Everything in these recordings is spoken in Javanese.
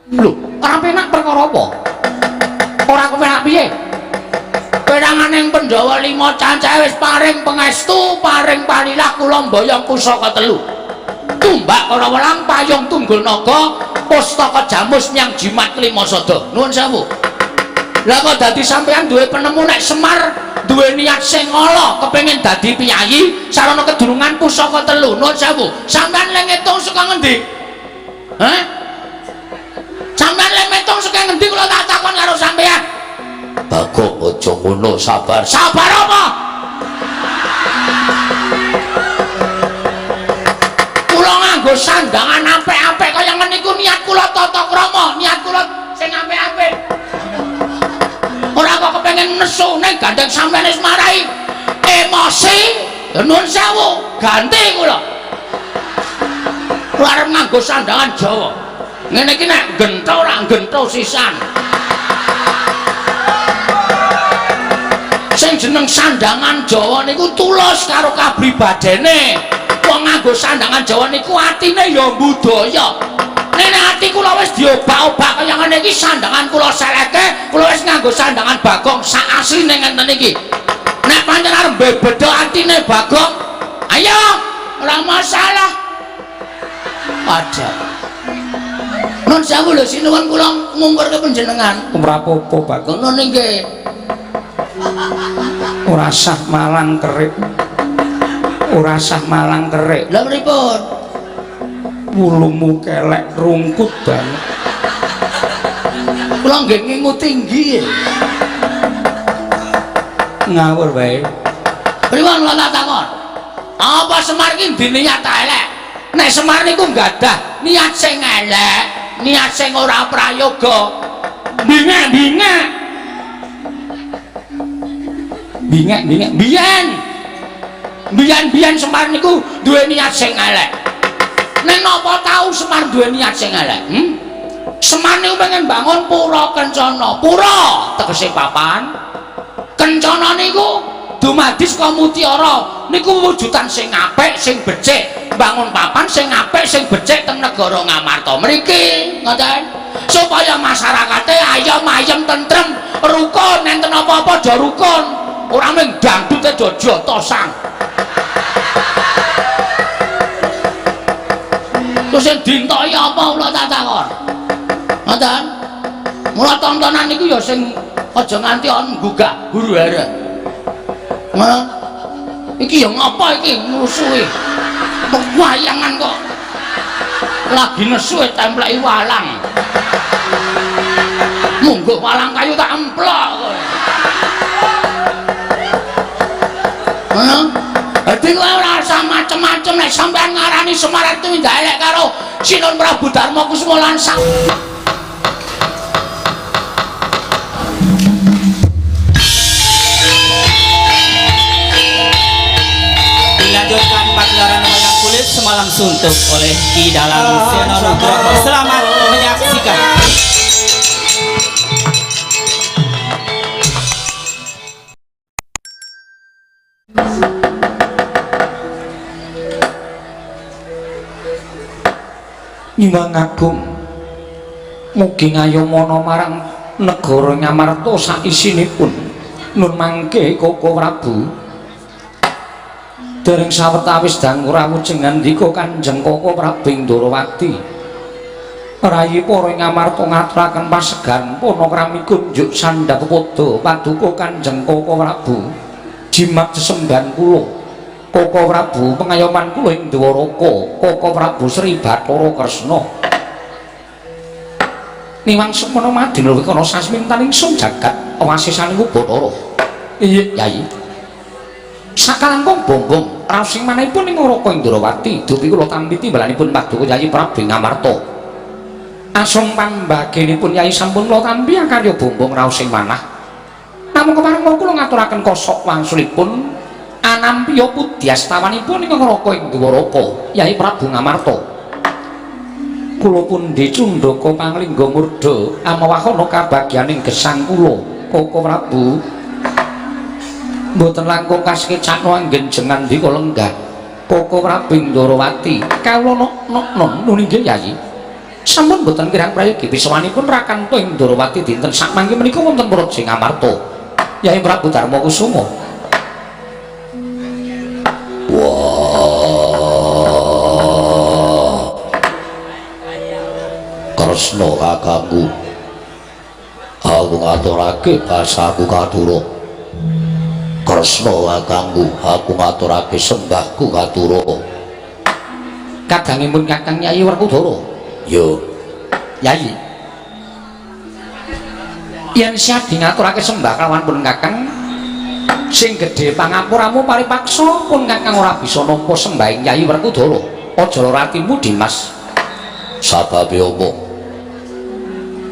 Lho, ora penak perkara apa? Ora kepenak piye? Peranganing Pandhawa 5 cancahe wis paring pangestu, paring palilah kula mboyong pusaka telu. Tumbak kara welang payung tunggul naga, pustaka jamus nyang jimat klima sada. Nuwun sewu. Lah kok dadi sampean duwe penemu nek Semar duwe niat sing ala kepengin dadi piyayi sarana kedurungan pusaka telu. Nuwun sewu. Sampean le ngitung saka ngendi? Hah? Sampean le ngitung saka ngendi kula tak takon karo sampean? Bagong aja ngono, sabar. Sabar apa? Kula nganggo sandangan apik-apik kaya ngene iku niat kula tata krama, niat kula sing apik-apik. Ora kok kepengin nesu ning gandeng sampean wis marai emosi. Ya nuwun sewu, ganti kula. Kula arep nganggo sandangan Jawa. Ngene iki nek gentho ora gentho sisan. Sing jeneng sandangan Jawa niku tulus karo kapribadene. Wong nganggo sandangan Jawa niku atine ya budaya. Nek ati kula wis diobak-obak kaya ngene iki sandangan kula seleke, kula wis nganggo sandangan Bagong sak asline ngenten iki. Nek pancen arep mbebedha atine Bagong, ayo ora masalah. Aja. Nun sewu lho sinuwun kula ngungkurke panjenengan. Ora apa-apa Bagong. Ngono nggih. Ora sah malang kerik. Ora sah malang kerik. Lha pripun? Wulumu kelek rungkut banget. Kula nggih ngingu tinggi. Ngawur wae. Pripun kula tak takon? Apa Semar iki diniat elek? Nek Semar niku nggadah niat sing elek, niat sing ora prayoga. Bingak-bingak. Bingak-bingak biyen. Biyen-biyen Semar niku duwe niat sing elek. Nek napa tau Semar duwe niat sing elek? Semar niku pengen bangun pura kencana. Pura tegese papan. Kencana niku dumadi saka mutiara. Niku wujudan sing apik, sing becik. Bangun papan sing apik, sing becik teng negara Ngamarta mriki, ngoten. Supaya masyarakate ayem ayem tentrem, rukun, enten apa-apa aja rukun. Ora mung dangdute aja jotosan. Terus sing dintoki apa kula tak takon. Ngoten. Mula tontonan niku ya sing aja nganti ana nggugah huru-hara. Ngono. Iki ya ngapa iki ngrusuhi? Wayangan kok lagi nesu templeki walang. Munggo walang kayu tak emplok kowe. Ngono. Dadi kowe ora usah macem-macem nek sampean ngarani Semar tumindak elek karo Sinuwun Prabu Darma Kusuma lan sak. Dilanjutkan pagelaran wayang kulit semalam suntuk oleh Ki Dalang Seno Nugroho. Selamat menyaksikan. Nyuwun agung mugi ngayomana marang negara Ngamarta saisinipun. Nun mangke Koko Prabu. Dereng sawetawis dangu rawuh ngandika Kanjeng Koko Prabu Ndorowati. Rayi para Ngamarta ngaturaken pasegan panakrami kunjuk sandhap pada paduka Kanjeng Koko Prabu. Jimat sesembahan kula Koko Prabu pengayoman kula ing Dwaraka, Koko Prabu Sri Bathara Kresna. Niwang semana madina wikana sasmintan ingsun jagat wasisaning Bathara. Iya, Yai. Sakalangkung bombong raos sing manahipun ing Raka Indrawati, dupi kula tampi timbalanipun paduka Yai Prabu Ngamarta. Asung pambagenipun Yai sampun kula tampi akarya bombong raos sing manah. Namung kepareng kula ngaturaken kosok wangsulipun anampiya pudyastawanipun ing Raka ing Dwaraka, Yai Prabu Ngamarta. Kula pundi cundhaka panglingga murda amawahana kabagyaning gesang kula, Koko Prabu. Mboten langkung kasekecakno anggen jengandika lenggah. Koko Prabu Ndorowati, kawula nok-nok nuni nggih Yai. Sampun boten kirang prayogi pisawanipun Rakanto ing Ndorowati dinten sakmangke menika wonten Praja Ngamarta. Yai Prabu Darma Kusuma. Wah. Kresna kakangku. Aku ngaturake basaku katura. Kresna kakangku, aku ngaturake sembahku katura. Kadangipun Kakang Yai Werkudara. Yo, Yai. Yen Syadi ngaturake sembah kalawan pun Kakang sing gedhe pangapuramu paripaksa pun Kakang ora bisa nampa sembahing Yai Werkudara. Aja lara atimu Dimas. Sababe opo?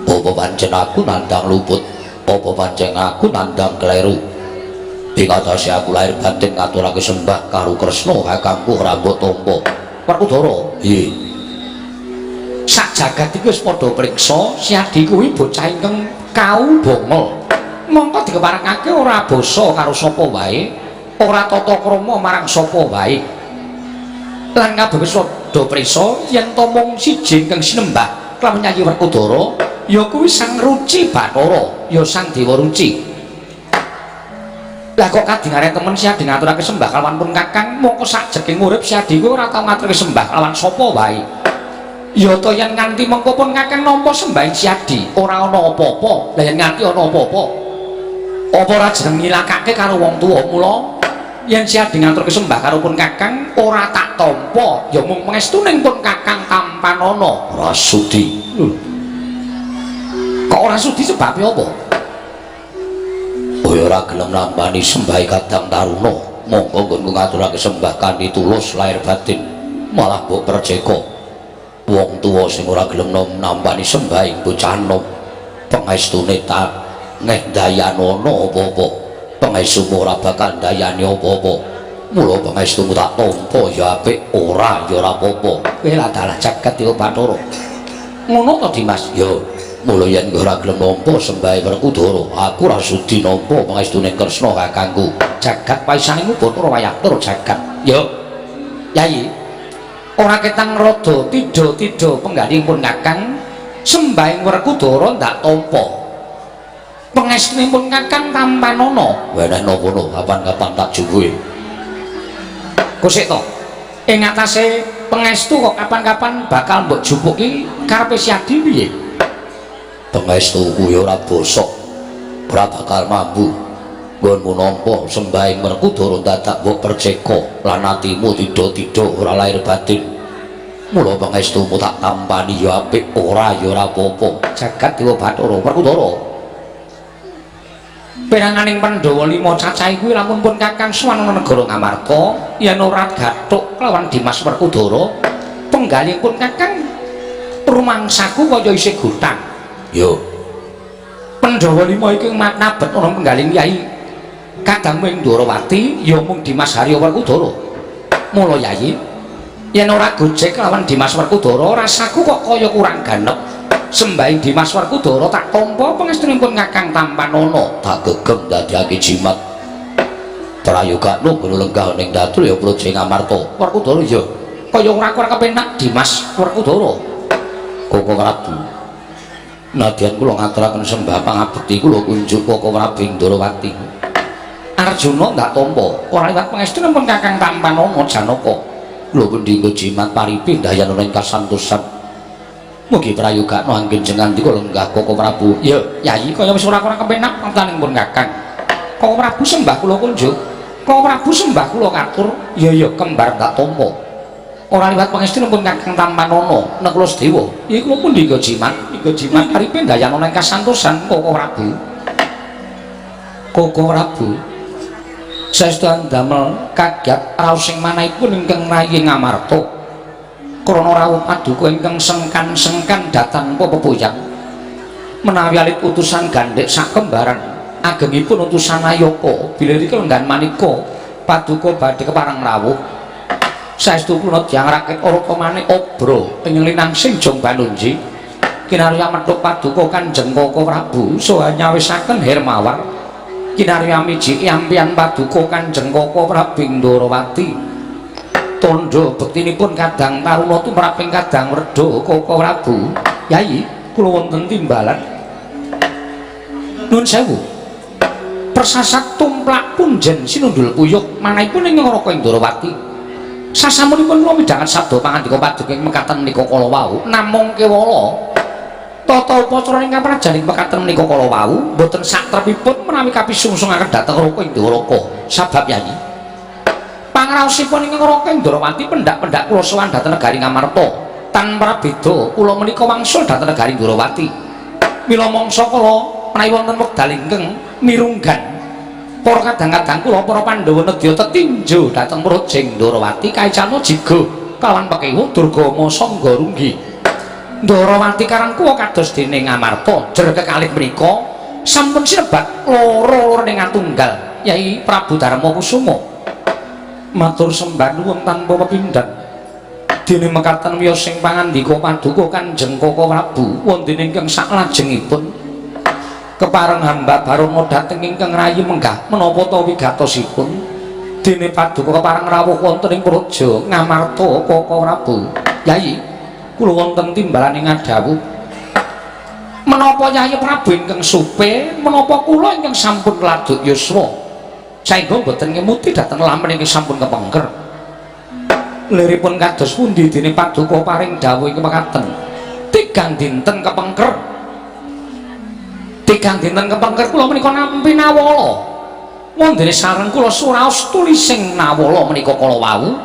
Apa pancen aku nandang luput? Apa pancen aku nandang kleru? Ing atase aku lahir batin ngaturake sembah karo Kresna kakangku ora mbok tampa. Werkudara, Piye? Sak jagat iki wis padha priksa, Syadi kuwi bocah ingkang kau bongol. Mongko dikeparengake ora basa karo sapa wae, ora tata krama marang sapa wae. Lan kabeh wis padha priksa yen ta mung siji ingkang sinembah kelawan Yai Werkudara, ya kuwi Sang Ruci Bathara, ya Sang Dewa Ruci. Lah kok kadingare temen Syadi ngaturake sembah kalawan pun Kakang, mongko sakjeking urip Syadi kuwi ora tau ngaturake sembah kalawan sapa wae. Ya ta yen nganti mengko pun Kakang nampa sembahing Syadi, ora ana apa-apa. Lah yen nganti ana apa-apa, apa ora jeneng nyilakake karo wong tuwa? Mula yen Syadi ngaturake sembah karo pun Kakang ora tak tampa, ya mung pangestuning pun Kakang tampanana. Ora sudi. Lho. Kok ora sudi sebabe apa? Kowe ora gelem nampani sembah Kadang Taruna, mongko nggonku ngaturake sembah kanthi tulus lahir batin, malah mbok perceka. Wong tuwa sing ora gelem nampani sembah ing bocah enom, pengestune tak ngeh dayanono apa-apa. Pengestumu ora bakal ndayani apa-apa. Mula pengestumu tak tampa ya apik, ora ya ora apa-apa. Kowe lah dalah jagat Dewa Bathara. Ngono to Dimas? Ya, mula yen ora gelem nampa sembahe Werkudara, aku ora sudi nampa pangestune Kresna kakangku. Jagat paisanmu Bathara wayatur jagat. Ya. Yai, ora ketang rada tidha-tidha penggalihipun Kakang sembahing Werkudara ndak tampa. Pangestunipun Kakang tampanana. Weneh napa no, kapan-kapan tak jumbuhe. Kosek to. Ing atase pangestu kok kapan-kapan bakal mbok jupuki karepe Syadi piye? Pangestuku ya ora bosok, ora bakal mambu. Nggonmu nampa sembahing Werkudara dadak mbok perceka lan atimu tidha-tidha ora lahir batin. Mula pangestumu tak tampani ya apik, ora ya ora apa-apa. Jagat Dewa Bathara Werkudara. Peranganing Pandhawa lima cacahe kuwi lamun pun Kakang sowan ana negara Ngamarta, yen ora gathuk kelawan Dimas Werkudara, penggalihipun Kakang rumangsaku kaya isih gutang. Yo. Pandhawa lima iki nabet ana penggalih Yai Kadang ing Ndorowati ya mung Dimas Haryo Werkudara. Mula Yai, yen ora gojek kelawan Dimas Werkudara, rasaku kok kaya kurang ganep. Sembahing Dimas Werkudara tak tampa pangestunipun Kakang tampanana. Tak gegem dadekake jimat. Prayogakno nggo lenggah ning datul ya Praja Ngamarta. Werkudara ya kaya ora kurang kepenak Dimas Werkudara. Koko Prabu, nadyan kula ngaturaken sembah pangabekti kula kunjuk Koko Prabu ing Ndorowati. Arjuna ndak tampa, ora liwat pangestunipun Kakang tampanana Janaka. Kula pundi nggo jimat paripi ndayana ing kasantosan. Mugi prayogakno anggen jengandika lenggah Koko Prabu. Ya, Yai kaya wis ora kurang kepenak pantaning pun Kakang. Koko Prabu sembah kula kunjuk. Koko Prabu sembah kula katur. Ya ya kembar ndak tampa. Ora liwat pangestunipun Kakang tampanana Nakula Sedewa. Ya kula pundi nggo jimat, nggo jimat paripi ndayana ing kasantosan Koko Prabu. Koko Prabu saestu ndamel kaget raos sing manahipun ingkang rayi Ngamarta. Krana rawuh paduka ingkang sengkan-sengkan dhateng pepoyang. Menawi alit utusan gandhek sakembaran agengipun utusan Ayaka bilih rika lenggan manika paduka badhe kepareng rawuh. Saestu kula tiyang rakit Araka manik obra ing linangsing Jong Banunji. Kinarya methuk paduka Kanjeng Koko Prabu saha nyawisaken Hermawar. Kinarya miji ampian paduka Kanjeng Koko Prabu Ndorowati. Tandha bektinipun Kadang Taruna tumraping Kadang Werda Koko Prabu. Yai, kula wonten timbalan. Nuwun sewu. Persasat tumplak punjen sinundul puyuh manahipun ing Raka Indrawati. Sasampunipun kula midhanget sabda pangandika paduka ing mekaten menika kala wau, namung kewala tata upacara ingkang prajaning mekaten menika kala wau mboten satrepipun menawi kapisungsungaken dhateng Raka Indraka. Sabab Yai, pangraosipun ing Raka Indrawati pendak-pendak kula sowan dhateng negari Ngamarta. Tanpa beda kula menika wangsul dhateng negari Indrawati. Mila mangsa kala menawi wonten wekdal ingkang mirunggan para kadang-kadang kula para Pandhawa nedya tetinju dhateng Praja Indrawati kaicana jiga kawan pekewuh Durgama Sangga Runggi. Ndrawati karangkuwa kados dene Ngamarta jer kekalih menika sampun sinebat loro-loro ing atunggal Yai Prabu Darma Kusuma. Matur sembah nuwun tanpa pepindhan. Dene mekaten wiyos sing pangandika paduka Kanjeng Koko Prabu wonten ingkang saklajengipun kepareng hamba Barana dhateng ingkang rayi menggah menapa ta wigatosipun. Dene paduka kepareng rawuh wonten ing Praja Ngamarta Koko Prabu. Yai, kula wonten timbalan ing ngadhawuh. Menapa Yai Prabu ingkang supe, menapa kula ingkang sampun laduk yuswa saengga mboten ngemuti dhateng lamen ingkang sampun kepengker. Liripun kados pundi dene paduka paring dawuh ing mekaten? Tigang dinten kepengker. Tigang dinten kepengker kula menika nampi nawala. Wondene sareng kula suraos tulising nawala menika kala wau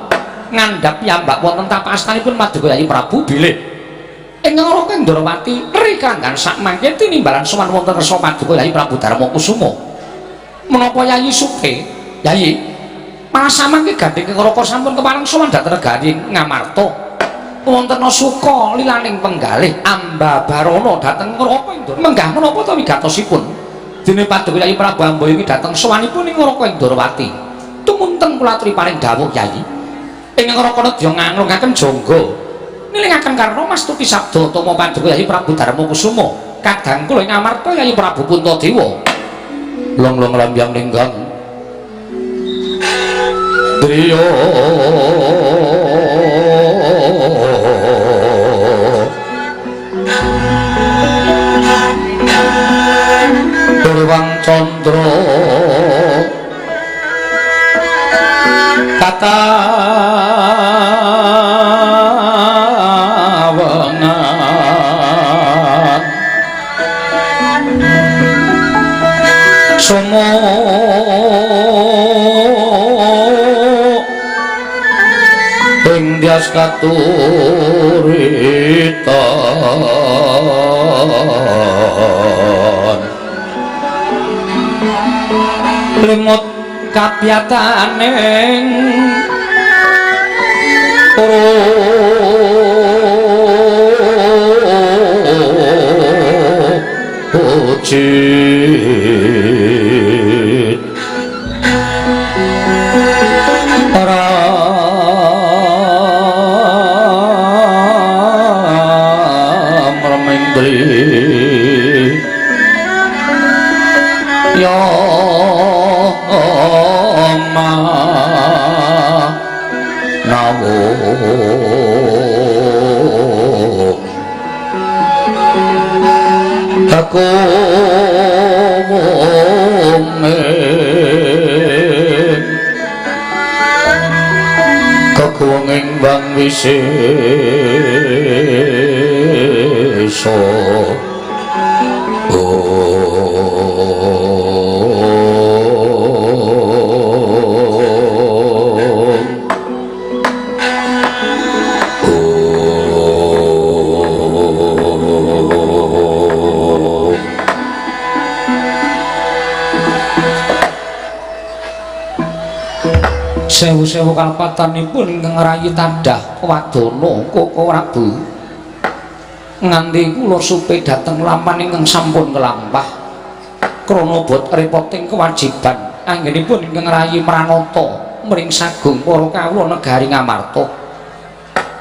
ngandhap piyambak wonten tapak astanipun paduka Yai Prabu bilih ing Raka Indrawati rikranggan sakmangke tinimbalan sowan wonten resa paduka Yai Prabu Darma Kusuma. Menapa Yai supe? Yai, malah samangke gandheng Raka sampun kepareng sowan dhateng negari Ngamarta. Wonten suka lilaning penggalih Amba Barana dhateng Raka Indrawati. Menggah menapa ta wigatosipun? Dene paduka Yai Prabu Ambayungi dhateng sowanipun ing Raka Indrawati. Tumunten kula aturi paring dawuh Yai. Ing Raka nedya nganglungaken jangga. Nilingaken karna mastuti sabda tama paduka Yai Prabu Darma Kusuma. Kadang kula ing Ngamarta Yai Prabu Puntadewa. Long-long lambyang ninggang driya Purwang Candra katawengan sumo ing dyas katuritan limut kapyataning ujit Ramremendri ya ma nawo aku kekuwenging bang wisesa. Sewu-sewu kalepatanipun ingkang rayi tadah wadana Koko Prabu nganti kula supe dhateng laman ingkang sampun kelampah krana bot repoting kewajiban anggenipun ingkang rayi mranata mring sagung para kawula negari Ngamarta.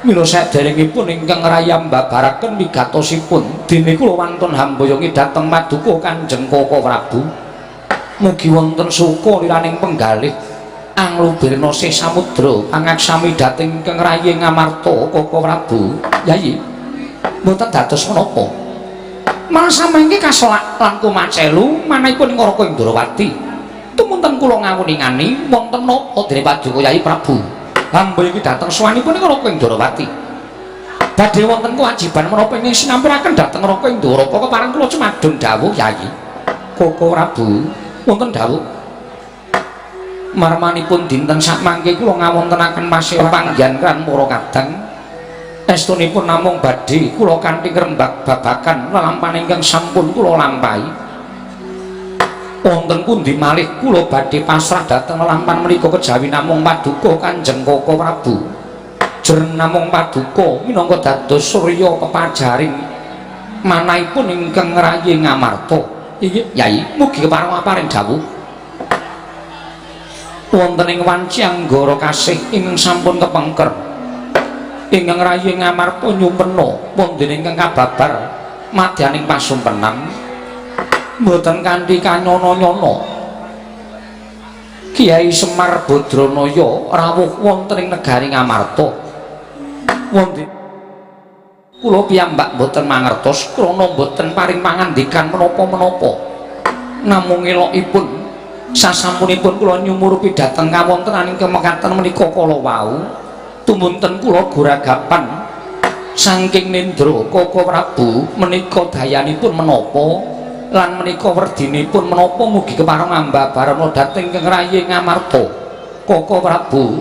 Mila saderengipun ingkang rayi mbabaraken wigatosipun dene kula wantun hamboyongi dhateng paduka Kanjeng Koko Prabu. Mugi wonten suka liraning penggalih. Anglubirna sih samudra pangaksami dhateng ingkang rayi Ngamarta Koko Prabu. Yayi, mboten dados menapa. Malah samangke kasolak lan kumacelu manahipun ing Raka Indrawati. Tumunten kula ngawuningani wonten napa dene Paduka Yayi Prabu. Hamba iki dhateng sowanipun ing Raka Indrawati. Badhe wonten kewajiban menapa ingkang sinampiraken dhateng Raka Indraka kepareng kula cumadung dawuh Yayi. Koko Prabu, wonten dawuh. Marmanipun dinten sakmangke kula ngawontenaken pasewapanggihan kan para kadang. Estunipun namung badhe kula kanthi ngrembak babagan lelampahan ingkang sampun kula lampahi. Wonten pundi malih kula badhe pasrah dhateng lelampahan menika kejawi namung paduka Kanjeng Koko Prabu. Jer namung paduka minangka dados surya pepajaring manahipun ingkang ngrayi Ngamarta. Iki Yai, mugi kepareng paring dawuh. Wonten ing wanci anggara kasih ingkang sampun kepengker. Ingkang rayi Ngamarta nyumpena wonten ingkang kababar madyaning pasumpenan mboten kanthi kanyono-nyono. Kiai Semar Badranaya rawuh wonten ing negari Ngamarta. Wonten kula piyambak mboten mangertos krana mboten paring pangandikan menapa-menapa. Namung elokipun sasampunipun kula nyumurupi dhateng kawontenaning kemekaten menika kala wau, tumunten kula goragapan saking nendra Koko Prabu menika dayanipun menapa lan menika werdinipun menapa mugi kepareng ambabarana dhateng ingkang rayi Ngamarta. Koko Prabu,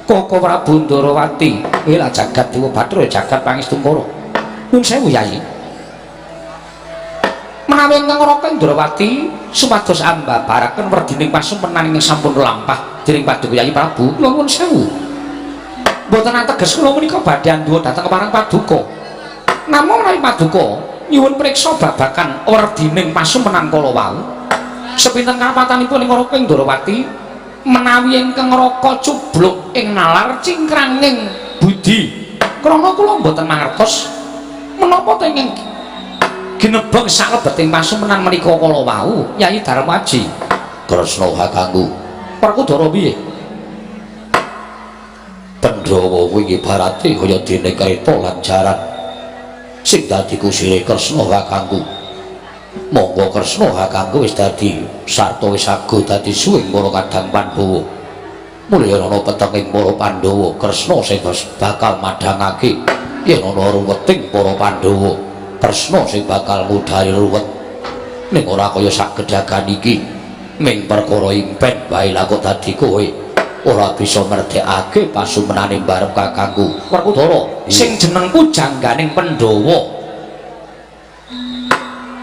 Koko Prabu Ndrawati, wela jagat dewa bathara jagat pangestungkara. Nuwun sewu Yayi. Menawi ingkang Raka Indrawati supados ambabaraken werdining pasumpenan ingkang sampun lampah dening Paduka Yayi Prabu, kula nuwun sewu. Mboten ateges kula menika badhe anduwa dhateng kepareng paduka. Namung menawi paduka nyuwun priksa babagan werdining pasumpenan kala wau. Sepinten kapatanipun ing Raka Indrawati menawi ingkang Raka cubluk ing nalar cingkranging budi. Krana kula mboten mangertos menapa ta ingkang ginebeng saklebeting pasumpenan menika kala wau Yayi Darmaji. Kresna kakangku. Werkudara piye? Pandhawa kuwi ibarate kaya dene kereta lan jaran sing dadi kusire Kresna kakangku. Monggo Kresna kakangku wis dadi sarta wis ago dadi suwing para kadang Pandhawa. Mulya ana petenging para Pandhawa, Kresna sing bakal madhangake yen ana ruweting para Pandhawa. Kresna sing bakal ngudhari ruwet. Ning ora kaya sak gedhagan iki, ming perkara impen wae lah kok dadi kowe ora bisa merdekake pasumenane barep kakangku. Werkudara, sing jeneng pujangganing Pandhawa.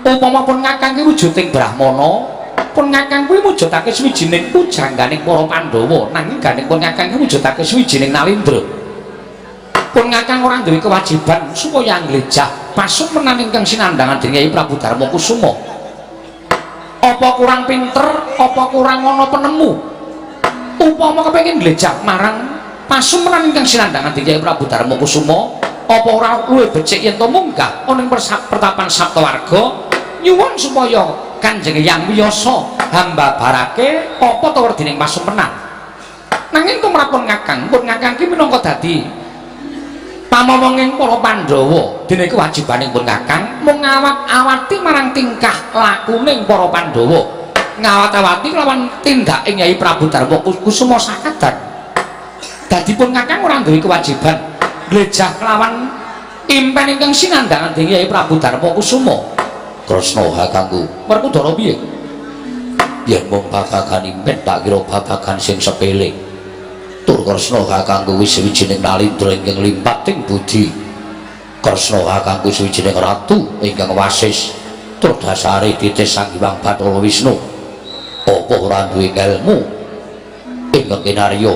Upama pun kakang ki wujuding Brahmana, pun kakang kuwi mujudake suwijining pujangganing para Pandhawa, nanging gandeng pun kakang ki mujudake suwijining Nalindra. Pun kakang ora duwe kewajiban supaya nglejah pasumenan ingkang sinandhangan dening Kyai Prabu Darma Kusuma. Apa kurang pinter, apa kurang ana penemu? Upama kepengin nglejah marang pasumenan ingkang sinandhangan dening Kyai Prabu Darma Kusuma, apa ora luwih becik yen to munggah ana ing pertapan Saptawarga nyuwun supaya Kanjeng Hyang Wiyasa hambabarake apa ta werdining pasumenan. Nanging tumrapun kakang, pun kakang ki minangka dadi pamomonging para Pandhawa, dene kewajibaning pun kakang mung ngawat-awati marang tingkah lakuning para Pandhawa, ngawat-awati lawan tindaking Kyai Prabu Darma Kusuma sakadan. Dadi pun kakang ora duwe kewajiban nglejah kelawan impen ingkang sinandhangan dening Kyai Prabu Darma Kusuma. Kresna kakangku. Werkudara piye? Yen mung babagan impen tak kira babagan sing sepele. Tur Kresna kakangku wis suwijining nalindra ingkang limpating budi. Kresna kakangku suwijining ratu ingkang wasis tur dasare titis Sang Hyang Bathara Wisnu. Apa ora duwe ngelmu ingkang kinarya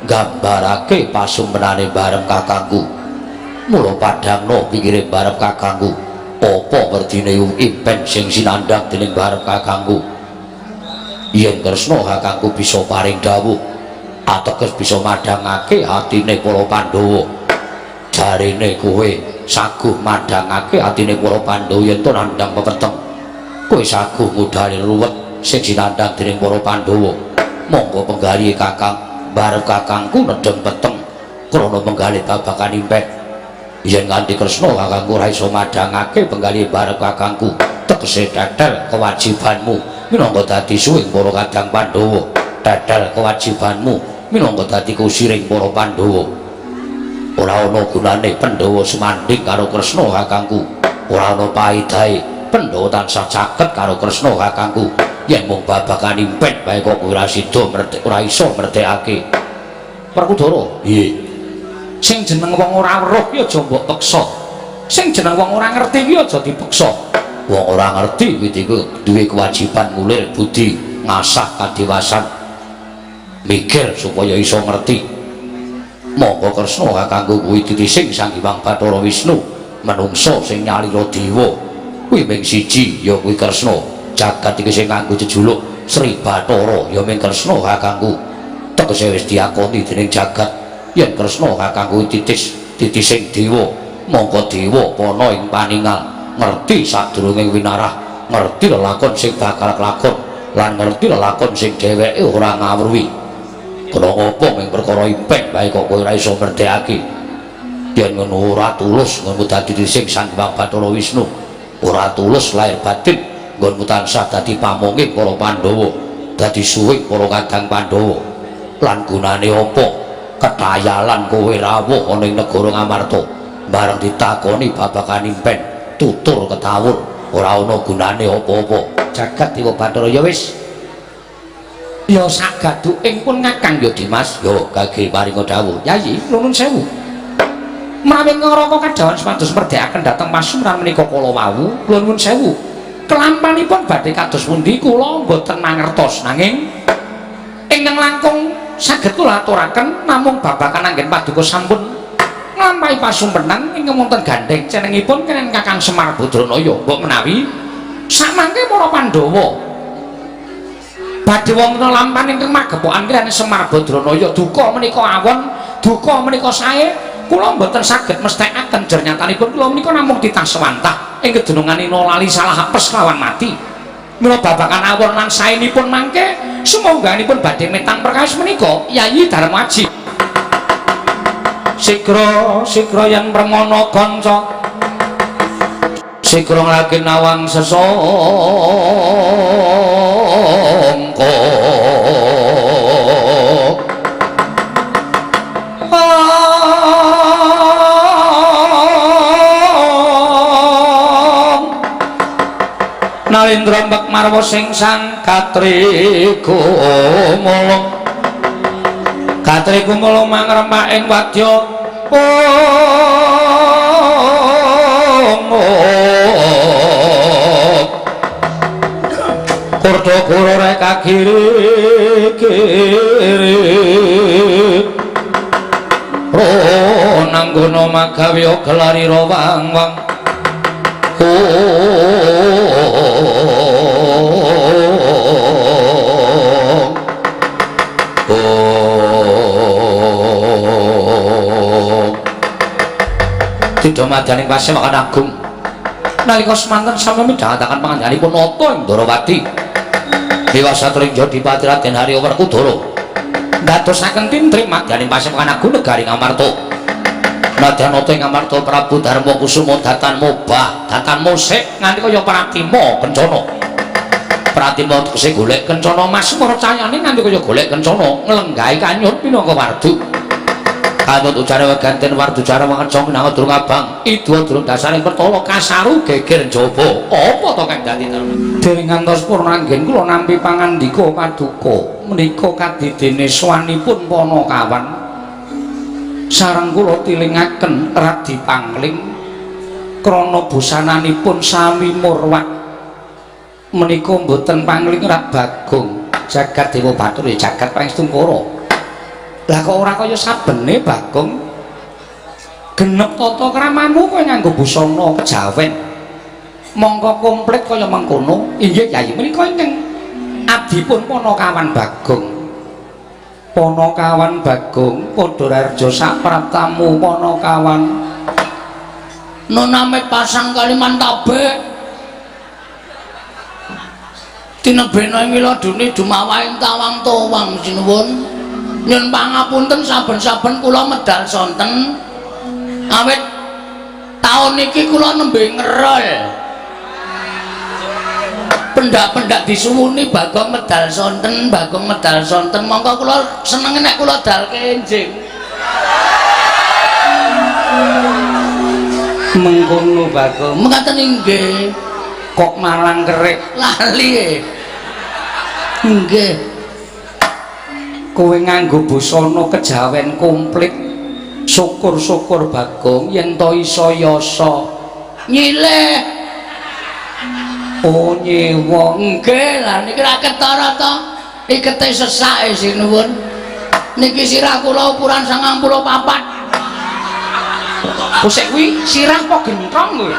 nggambarake pasumpenane bareng kakangku. Mula padhangna pikire bareng kakangku. Apa werdine impen sing sinandhang dening bareng kakangku? Yen Kresna kakangku bisa paring dawuh, ateges bisa madhangake atine para Pandhawa. Jarene kowe saguh madhangake atine para Pandhawa yen to nandhang pepeteng. Kowe saguh ngudhari ruwet sing sinandhang dening para Pandhawa. Monggo penggalih Kakang, barep kakangku nedheng peteng krana penggalih babagan impen. Yen nganti Kresna kakangku ora iso madhangake penggalih barep kakangku, tegese tetel kewajibanmu minangka dadi suwing para kadang Pandhawa. Tetel kewajibanmu minangka dadi kusiring para Pandhawa. Ora ana gunane Pandhawa sumandhing karo Kresna kakangku. Ora ana paedahe Pandhawa tansah caket karo Kresna kakangku. Yen mung babagan impen bae kok ora sida ora iso merdekake. Werkudara, piye? Sing jeneng wong ora weruh ki aja mbok peksa. Sing jeneng wong ora ngerti ki aja dipeksa. Wong ora ngerti kuwi duwe kewajiban ngulir budi, ngasah kadewasan, mikir supaya iso ngerti. Monggo Kresna kakangku kuwi titising Sang Hyang Bathara Wisnu, menungsa sing nyalira dewa. Kuwi ming siji ya kuwi Kresna. Jagat iki sing nganggo jejuluk Sri Bathara ya ming Kresna kakangku. Tegese wis diakoni dening jagat yen Kresna kakangku titising dewa. Monggo dewa pana ing paningal, ngerti sadurunge winarah, ngerti lelakon sing bakal kelakon lan ngerti lelakon sing dheweke ora ngawruhi. Kena ngopo ming perkara impen bae kok kowe ora iso merdekake. Yen ngono ora tulus nggonmu dadi titising Sang Hyang Bathara Wisnu, ora tulus lahir batin nggonmu tansah dadi pamonging para Pandhawa, dadi suwing para kadang Pandhawa. Lan gunane apa ketayalan kowe rawuh ana ing negara Ngamarta bareng ditakoni babagan impen tutur ketawur ora ana gunane apa-apa. Jagat Dewa Bathara ya wis ya sagaduking pun Kakang ya Dimas ya gage paringa dawuh. Yayi nuwun sewu. Menawi ngraka kadhawan supados merdekaken dhateng pasumran menika kala wau, kula nuwun sewu. Kelampanipun badhe kados pundi kula mboten mangertos, nanging ingkang langkung saged kula aturaken namung babagan anggen paduka sampun nglampahi pasumpenan ingkang wonten gandheng cenengipun kenen Kakang Semar Badranaya. Mbok menawi samangke para Pandhawa badhe wonten lampan ingkang magepokan kirane Semar Badranaya, duka menika awon, duka menika sae, kula mboten saged mesthekaken jernyatanipun kula menika namung titah sewantah ing kedunungan lali salah apes lawan mati. Mila babagan awon lan saenipun mangke sumangganipun badhe metang perkawis menika Yayi Darmaji. Sigra sigra yen permana kanca, sigra nglagi nawang sesangka. Nalindra mbek marwa sing sang katrikumala, katrikumala mangrempak ing wadya kurda guru reka kiri kiri ronanggono magawe gelari rawang wang. Tidha madaning pasewakan agung nalika semanten sami midhangetaken pangandikanipun Nata ing Ndrawati dewasa tringja Dipati Raden Harya Werkudara ndadosaken tintrim madaning pasewakan agung negari Ngamarta. Nadyan Nata ing Ngamarta Prabu Darma Kusuma datan mobah datan musik nganti kaya Pratima kencana. Pratima tegese golek kencana mas mercayane nganti kaya golek kencana nglenggahi kanyut minangka wardu. Kanut ujare weganten wardu jara mangeca minangka durung abang idu durung dasaring pertala kasaru geger njaba. Apa to kang dadi dereng ngantos purna anggen kula nampi pangandika paduka menika kadidene swanipun Panakawan sareng kula tilingaken radi pangling krana busananipun sami murwak menika mboten pangling rak Bagong. Jagat Dewa Bathara jagat Pangestungkara. Lah kok ora kaya sabene Bagong genep tata kramamu kowe nganggo busana kejawen mongko komplit kaya mengkono. Inggih Yayi, menika ingkang abdipun Panakawan Bagong. Panakawan Bagong padha rarja sapraptamu Panakawan. Noname pasang Kalimantabe. Tinebena ing wiladune dumawahing tawang towang sinuwun. Nyun pangapunten saben-saben kula medal sonten. Awit taun niki kula nembe ngerol. Pendak-pendak disuwuni Bagong medal sonten, Bagong medal sonten. Mongko kula senenge nek kula dalke enjing. Mengkono Bagong. Mekaten inggih. Kok malang kerik lali. Nggih. Kowe nganggo busana kejawen komplit. Syukur-syukur Bagong yen to iso yasa nyileh. Oh nyewa. Nggih, lah niki ra ketara to. Ikete sesake sinuwun. Niki sirah kula ukuran 94. Kosek kuwi sirah apa genthong kowe?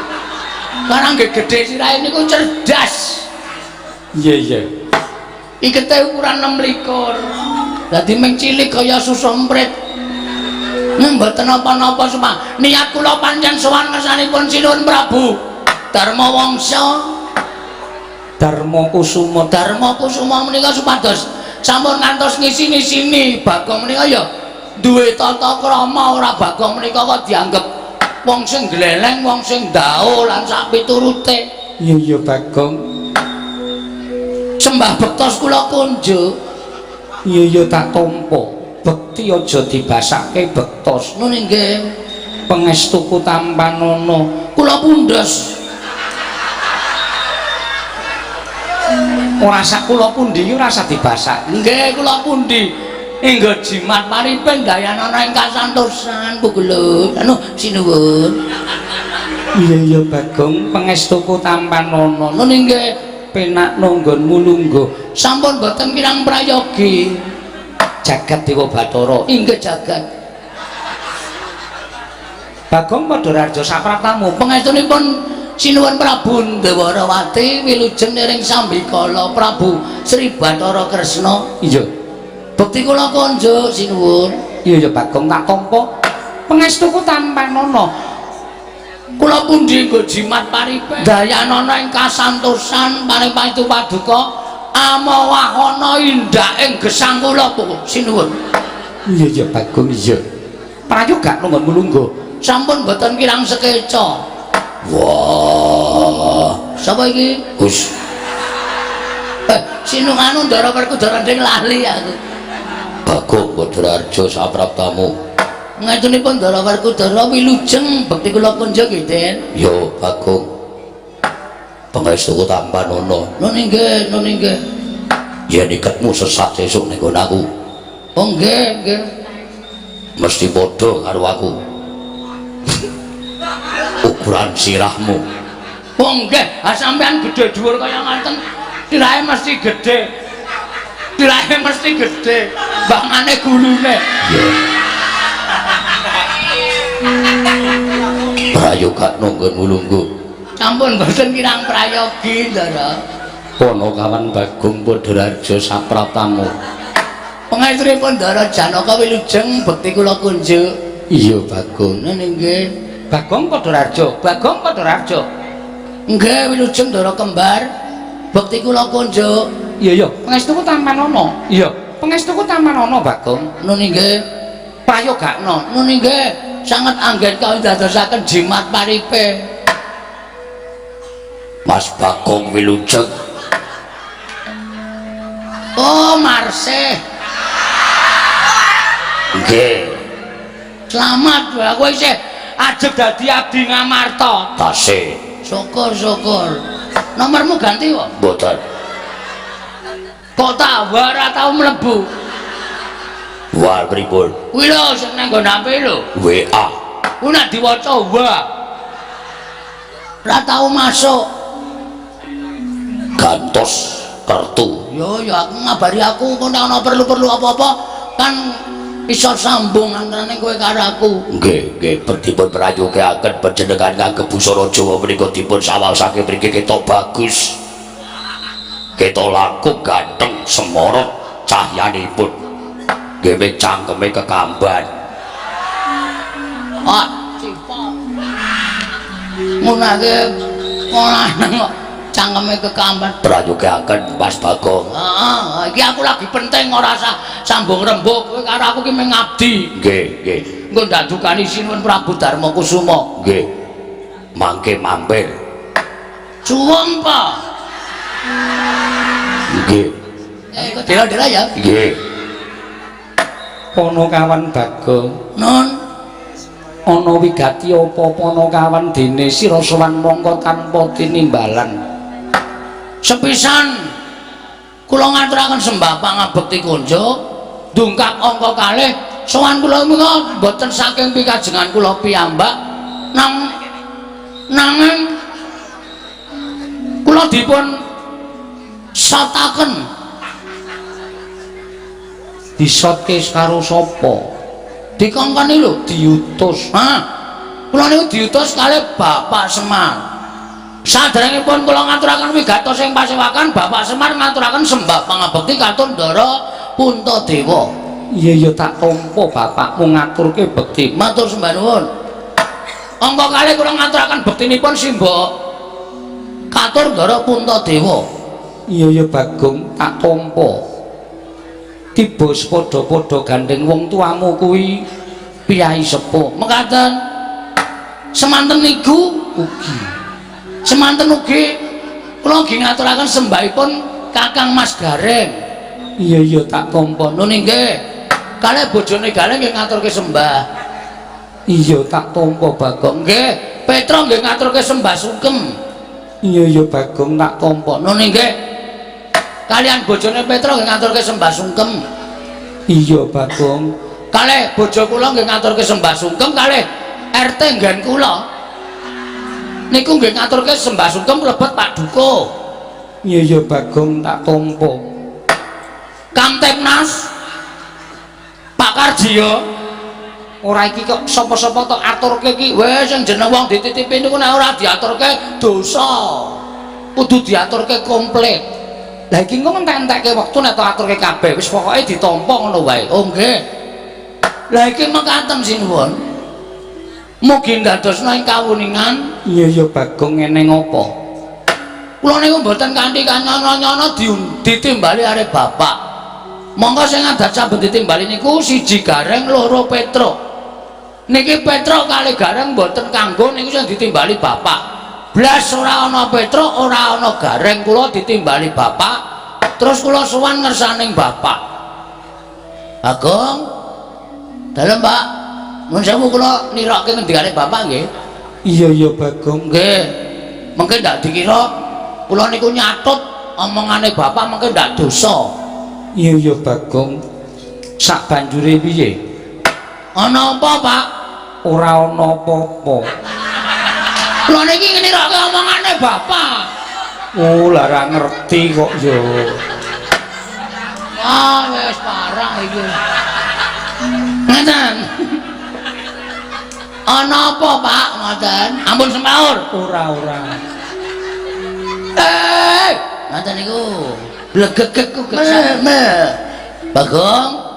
Karang nggih gedhe sirahe niku cerdas. Iya iya. Ikete ukuran 26. Dadi mung cilik kaya susu emprit. Mboten napa-napa semah. Niat kula pancen sowan ngersanipun Sinuwun Prabu Darma Wangsa. Darma Kusuma. Darma Kusuma menika supados sampun ngantos ngisi-ngisini Bagong menika ya duwe tata krama, ora Bagong menika kok dianggep wong sing gleleng, wong sing ndao lan sak piturute. Iya iya Bagong. Sembah bektos kula kunjuk. Iya iya tak tampa. Bekti aja dibasake bektos. Nun inggih. Pangestuku tampanana. Kula pundhes. Ora sak kula pundi ora usah dibasak. Nggih kula pundi. Inggo jimat paripe dayanana ing kasantosan Pugelut. Anu sinuwun. Iya iya Bagong, pangestuku tampanana. Nun inggih. Penak nanggonmu lungguh. Sampun boten kirang prayogi. Jagat Dewa Bathara. Inggih jagat. Bagong Padhararja sapraptamu. Pangestunipun Sinuwun Prabu Ndwarawati wilujeng niring sambikala Prabu Sri Bathara Kresna. Iya. Bekti kula konjuk sinuwun. Iya iya Bagong tak tampa. Pangestuku tampanana. Kula pundi nggo jimat paripe dayanana ing kasantosan paring pangestu paduka amawahana indak ing gesang kula sinuwun. Iya iya Bagong iya. Prayoga nunggonmu lungguh. Sampun boten kirang sekeca. Wah, sapa iki? Gus. Sinung anu Ndara Werkudara nding lali aku. Bagong Badararja sapraptamu. Ngetunipun Ndara Werkudara wilujeng bekti kula kunjuk nggih, Den. Yo Bagong. Pangestuku tampanana. Nun inggih, nun inggih. Yen iketmu sesat sesuk ning nggon aku. Oh nggih, nggih. Mesti padha karo aku. Ukuran sirahmu. Oh nggih, ha sampean gedhe dhuwur kaya ngaten, sirahe mesti gedhe. Sirahe mesti gedhe, bangane gulune. Iya. Prayoga nunggonmu lungguh. Sampun boten kirang prayogi, Ndara. Ponokawan Bagong Badararja sapraptamu. Pangestunipun Ndara Janaka wilujeng bekti kula kunjuk. Iya Bagong. Nun inggih. Bagong Badararja, Bagong Badararja. Nggih wilujeng Ndara kembar. Bekti kula kunjuk. Iya iya, pangestuku tampanana. Iya, pangestuku tampanana Bagong. Nun inggih. Prayogakno. Nun inggih, sanget anggen kawindadosaken jimat paripe. Mas Bagong wilujeng. Oh, Marsih. Nggih. Selamat kowe isih ajeg dadi abdi Ngamarta. Tasih. Syukur syukur. Nomormu ganti kok? Mboten. Kok tak ora tau mlebu. Wah pripun? Kuwi lho sing nang nggon HP lho. WA. Ku nek diwaca wa. Ora tau masuk. Gantos kartu. Yo yo aku ngabari aku kok nek ana perlu-perlu apa-apa kan iso sambung antarane kowe karo aku. Nggih, nggih, dipun prayogaken panjenengan kangge busana Jawa menika dipun sawaosake mriki ketok bagus. Ketok langkung ganteng semorot cahyanipun. Nggih ming cangkeme kekamban. Ah, cipok. Ngunake wong lanang kok. Cangkeme kekamban. Prayogaken Mas Bagong. Heeh, iki aku lagi penting ora usah sambung rembug. Kowe karo aku ki mung ngabdi. Nggih, nggih. Engko ndadukani Sinuwun Prabu Darma Kusuma. Nggih. Mangke mampir. Suwung pa. Nggih. Eh, dela-dela ya. Nggih. Panakawan Bagong. Nun, ana wigati apa panakawan dene sira sowan mongko tanpa tinimbalan. Sepisan kula ngaturaken sembah pangabekti kunjuk dungkap angka kalih sowan kula menika mboten saking pikajengan kula piyambak nang nanging kula dipun sotaken. Disotke karo sapa? Dikongkoni lho, Diutus. Ha, kula niku diutus kalih Bapak Semar. Saderengipun kula ngaturaken wigatos ing pasewakan, Bapak Semar ngaturaken sembah pangabekti katur Ndara Puntadewa. Iya ya tak tampa bapakmu ngaturke bekti. Matur sembah nuwun. Angka kalih kula ngaturaken bektinipun simbok katur Ndara Puntadewa. Iya ya Bagong tak tampa. Tiba padha-padha gandeng wong tuamu kuwi piyai sepuh. Mekaten semanten niku ugi. Semanten ugi kula nggih ngaturaken sembahipun Kakang Mas Gareng. Iya ya tak tampa. Nun nggih. Kalih bojone Gareng nggih ngaturke sembah. Iya tak tampa Bagong. Nggih, Petro nggih ngaturke sembah sungkem. Iya ya Bagong tak tampa. Nun nggih. Kalian bojone Petro nggih ngaturke sembah sungkem. Iya Bagong. Kalih bojo kula nggih ngaturke sembah sungkem kalih RT nggen kula. Niku nggih ngaturke sembah sungkem mlebet Pak Duko. Iya ya Bagong tak tampa. Kamtipnas Pak Karjiyo. Ora iki kok sapa-sapa tok aturke iki. Wis sing jeneng wong dititipi niku nek ora diaturke dosa. Kudu diaturke komplit. Lah iki engko entek-entekke wektu nek tok aturke kabeh wis pokoke ditampa ngono wae. Oh nggih. Lah iki mekaten sinuwun. Mugi ndadosna ing kawuningan. Iya ya Bagong ngene ngopo? Kula niku mboten kanthi kanyono-nyono ditimbali arep bapak. Monggo sing adat saben ditimbali niku siji Gareng, loro Petruk. Niki Petruk kali Gareng mboten kanggo niku sing ditimbali bapak. Blas ora ana Petruk, ora ana Gareng, kula ditimbali bapak. Terus kula sowan ngersaning bapak. Bagong. Dalem, Pak. Nuwun sewu kula nirokke ngendikane bapak nggih. Iya ya Bagong. Nggih. Mengke ndak dikira kula niku nyatut omongane bapak mengke ndak dosa. Iya ya Bagong. Sak banjure piye? Ana apa, Pak? Ora ana apa-apa. Kula niki nirokke omongane bapak. Oh, lah ora ngerti kok ya. Ah, wis parah iki. Ngoten. Ana apa, Pak? Ngoten. Ampun semaur. Ora ora. Eh, ngoten niku. Blegegeg ku gesang. Bagong.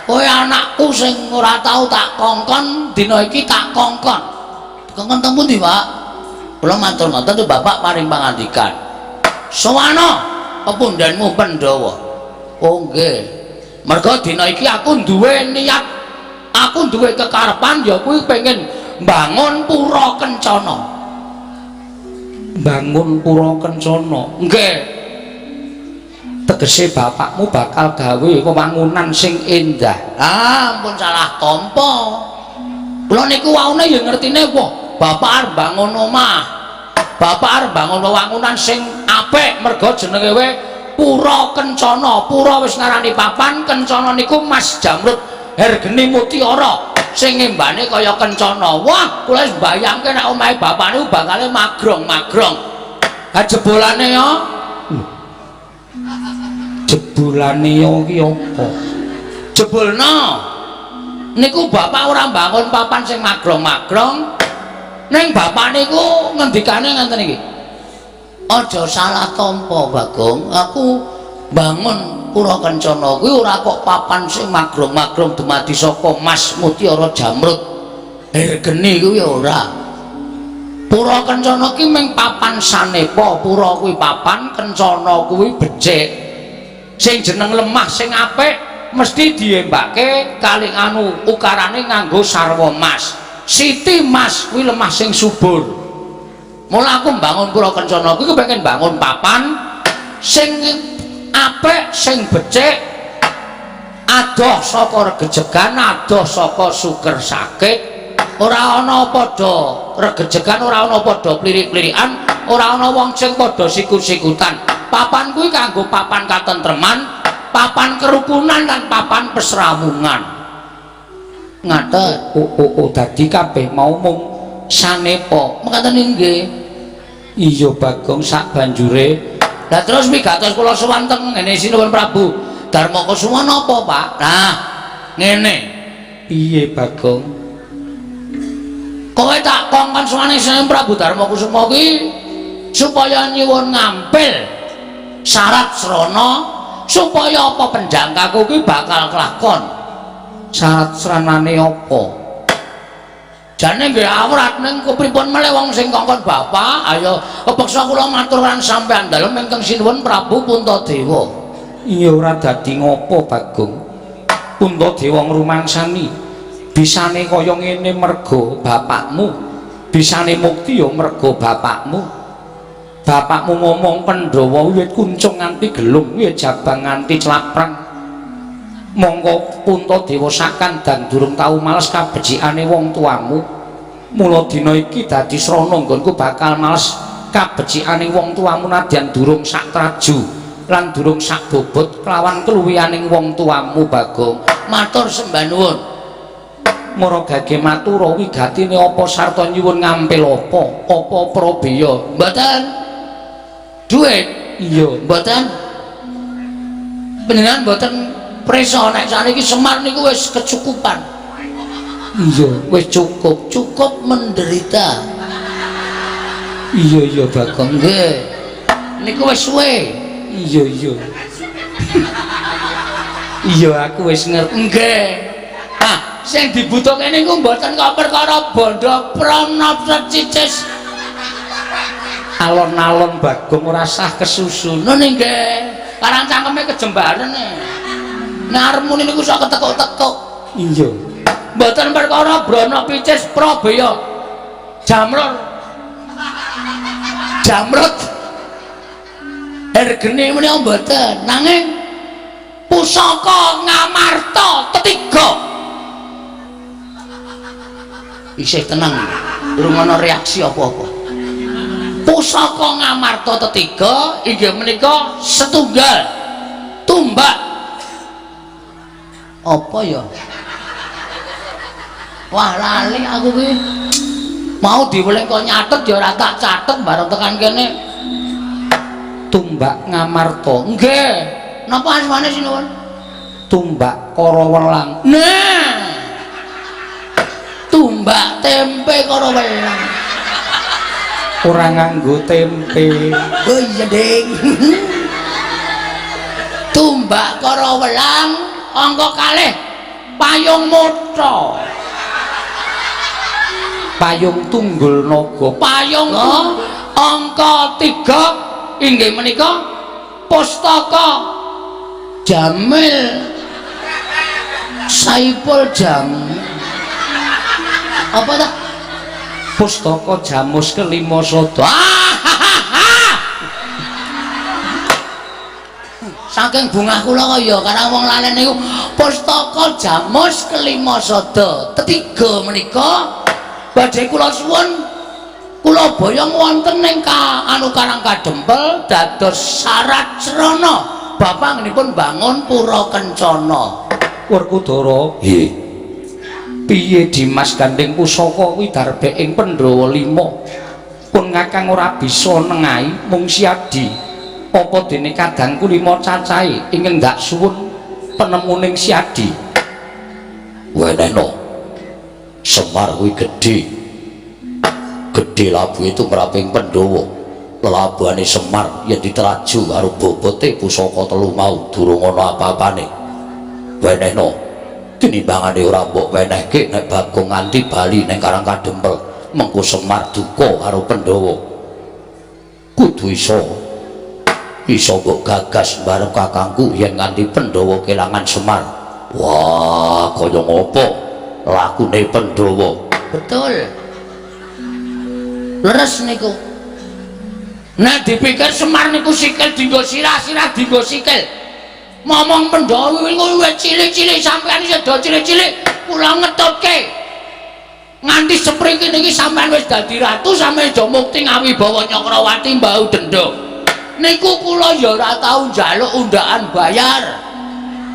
Kowe anakku sing ora tau tak kongkon, dina iki tak kongkon. Kongkon teng pundi, Pak? Kula matur ngoten tuh bapak paring pangandikan. Sowana pepundhenmu Pandhawa. Oh nggih. Merga dina iki aku duwe niat, aku duwe kekarepan ya kuwi pengen mbangun pura kencana. Bangun pura kencana. Nggih. Tegese bapakmu bakal gawe wewangunan sing endah. Ah, ampun salah tampa. Kula niku waune ya ngertine wah, bapak arep bangun omah. Bapak arep bangun wewangunan sing apik merga jenenge we Pura Kencana. Pura wis ngarani papan, kencana niku Mas Jamrud Hergeni Mutiara sing ngembane kaya kencana. Wah, kula wis mbayangke nek omahe bapak niku bakale magrong-magrong. Ha jebolane ya. Jebolane ya ki apa? Jebolno. Niku bapak ora mbangun papan sing magrong-magrong. Ning bapak niku ngendikane ngenten iki. Aja salah tampa, Bagong. Aku bangun Pura Kencana kuwi ora kok papan sing magrong-magrong dumadi saka Mas Mutiara Jamrud Hergeni kuwi ora. Pura Kencana ki mung papan sanepa, pura kuwi papan, kencana kuwi becik. Sing jeneng lemah sing apik mesti diembake kali anu ukarane nganggo sarwa mas. Siti mas kuwi lemah sing subur. Mula aku mbangun Pura Kencana kuwi kepengin bangun papan sing apik, sing becik, adoh saka regejegan, adoh saka suker sakit, ora ana padha regejegan, ora ana padha plirik-plirikan, ora ana wong sing padha sikut-sikutan. Papan kuwi kanggo papan katentreman, papan kerukunan lan papan pesrawungan. Ngaten. Oh, dadi kabeh mau mung sanepa. Mekaten inggih. Iya Bagong, sak banjure. Lah terus migatos kula sowan teng ngene Sinuwun Prabu Darma Kusuma napa, Pak? Nah, ngene. Piye Bagong? Kowe tak kongkon sowane Sinuwun Prabu Darma Kusuma kuwi supaya nyuwun ngampil syarat srana supaya apa penjangkaku kuwi bakal kelakon. Syarat sranane apa? Jane nggih awrat ning kepripun melih wong sing kongkon bapak, ayo kepeksa kula matur lan sampean dalem ingkang sinuwun Prabu Puntadewa. Iya ora dadi ngopo Bagong. Puntadewa ngrumangsani bisane kaya ngene merga bapakmu, bisane mukti ya merga bapakmu. Bapakmu ngomong Pandhawa wiwit kuncung nganti gelung, wiwit jabang nganti claprang. Mongko Puntadewa sakandang durung tau males kabecikane wong tuamu. Mula dina iki dadi srana nggonku bakal males kabecikane wong tuamu nadyan durung sak traju lan durung sak bobot kelawan keluwihaning wong tuamu Bagong. Matur sembah nuwun. Mara gage matura wigatine apa sarta nyuwun ngampil apa? Apa prabeya? Mboten. Duit? Iya, mboten. Panjenengan mboten prisa nek saniki Semar niku wis kecukupan. Iya, wis cukup, cukup menderita. Iya iya Bagong. Nggih. Niku wis suwe. Iya iya. Iya aku wis ngerti. Nggih. Ah, sing dibutuhke niku mboten kok perkara bondo pranapa cicis. Alon-alon Bagong ora sah kesusu. Nun nggih. Karang cangkeme kejembaren. Nek arep muni niku sok ketekuk-tekuk. Iya. Mboten perkara brana picis prabeya. Jamrut. Jamrut. Ergene menika mboten. Nanging pusaka Ngamarta tetiga. Isih tenang. Durung ana reaksi apa-apa. Pusaka Ngamarta tetiga inggih menika setunggal tumbak. Apa ya? Wah lali aku ki. Mau diweling kok nyatet ya ora tak catet bareng tekan kene. Tumbak Ngamarta. Nggih. Napa asmane sinuwun? Tumbak Karawelang. Nah. Tumbak tempe Karawelang. Ora nganggo tempe. Oh iya, Ding. Tumbak Karawelang angka kalih payung motha. Payung tunggul naga. Payung angka 3 inggih menika pustaka Jamil Saipul Jam. Apa ta? Pustaka Jamus kelima sada. Saking bungah kula kaya karang wong lalen niku pustaka Jamus kelima sada. Tetiga menika badhe kula suwun kula boyong wonten ing anu Karang Kadempel dados syarat srana bapak ngenipun bangun Pura Kencana. Werkudara. Nggih. Piye Dimas gandeng pusaka kuwi darbe ing Pandhawa 5. Pun ngakang ora bisa nengahi mung siadi. Apa dene kadangku 5 cacahe ingkang ndak suwun penemuning siadi. Wenehno. Semar kuwi gedhe. Gedhe labuhe tumraping Pandhawa. Lelabuhane Semar yen diteraju karo bobote pusaka telu mau durung ana apa-apane. Wenehno. Tinimbangane ora mbok wenehke nek Bagong nganti bali ning Karang Kadempel. Mengko Semar duka karo Pandhawa. Kudu iso. Iso mbok gagas bareng kakangku yen nganti Pandhawa kelangan Semar. Wah, kaya ngopo lakune Pandhawa? Betul. Leres niku. Nek dipikir Semar niku sikil dienggo sirah, sirah dienggo sikil. Momong Pandhawa niku wis cilik-cilik, sampeyan isih do cilik-cilik, kula ngetutke. Nganti sepriki niki sampeyan wis dadi ratu, sampeyan do mukti ngawibawa Nyakrawati mbau denda. Niku kula ya ora tau njaluk undaan bayar.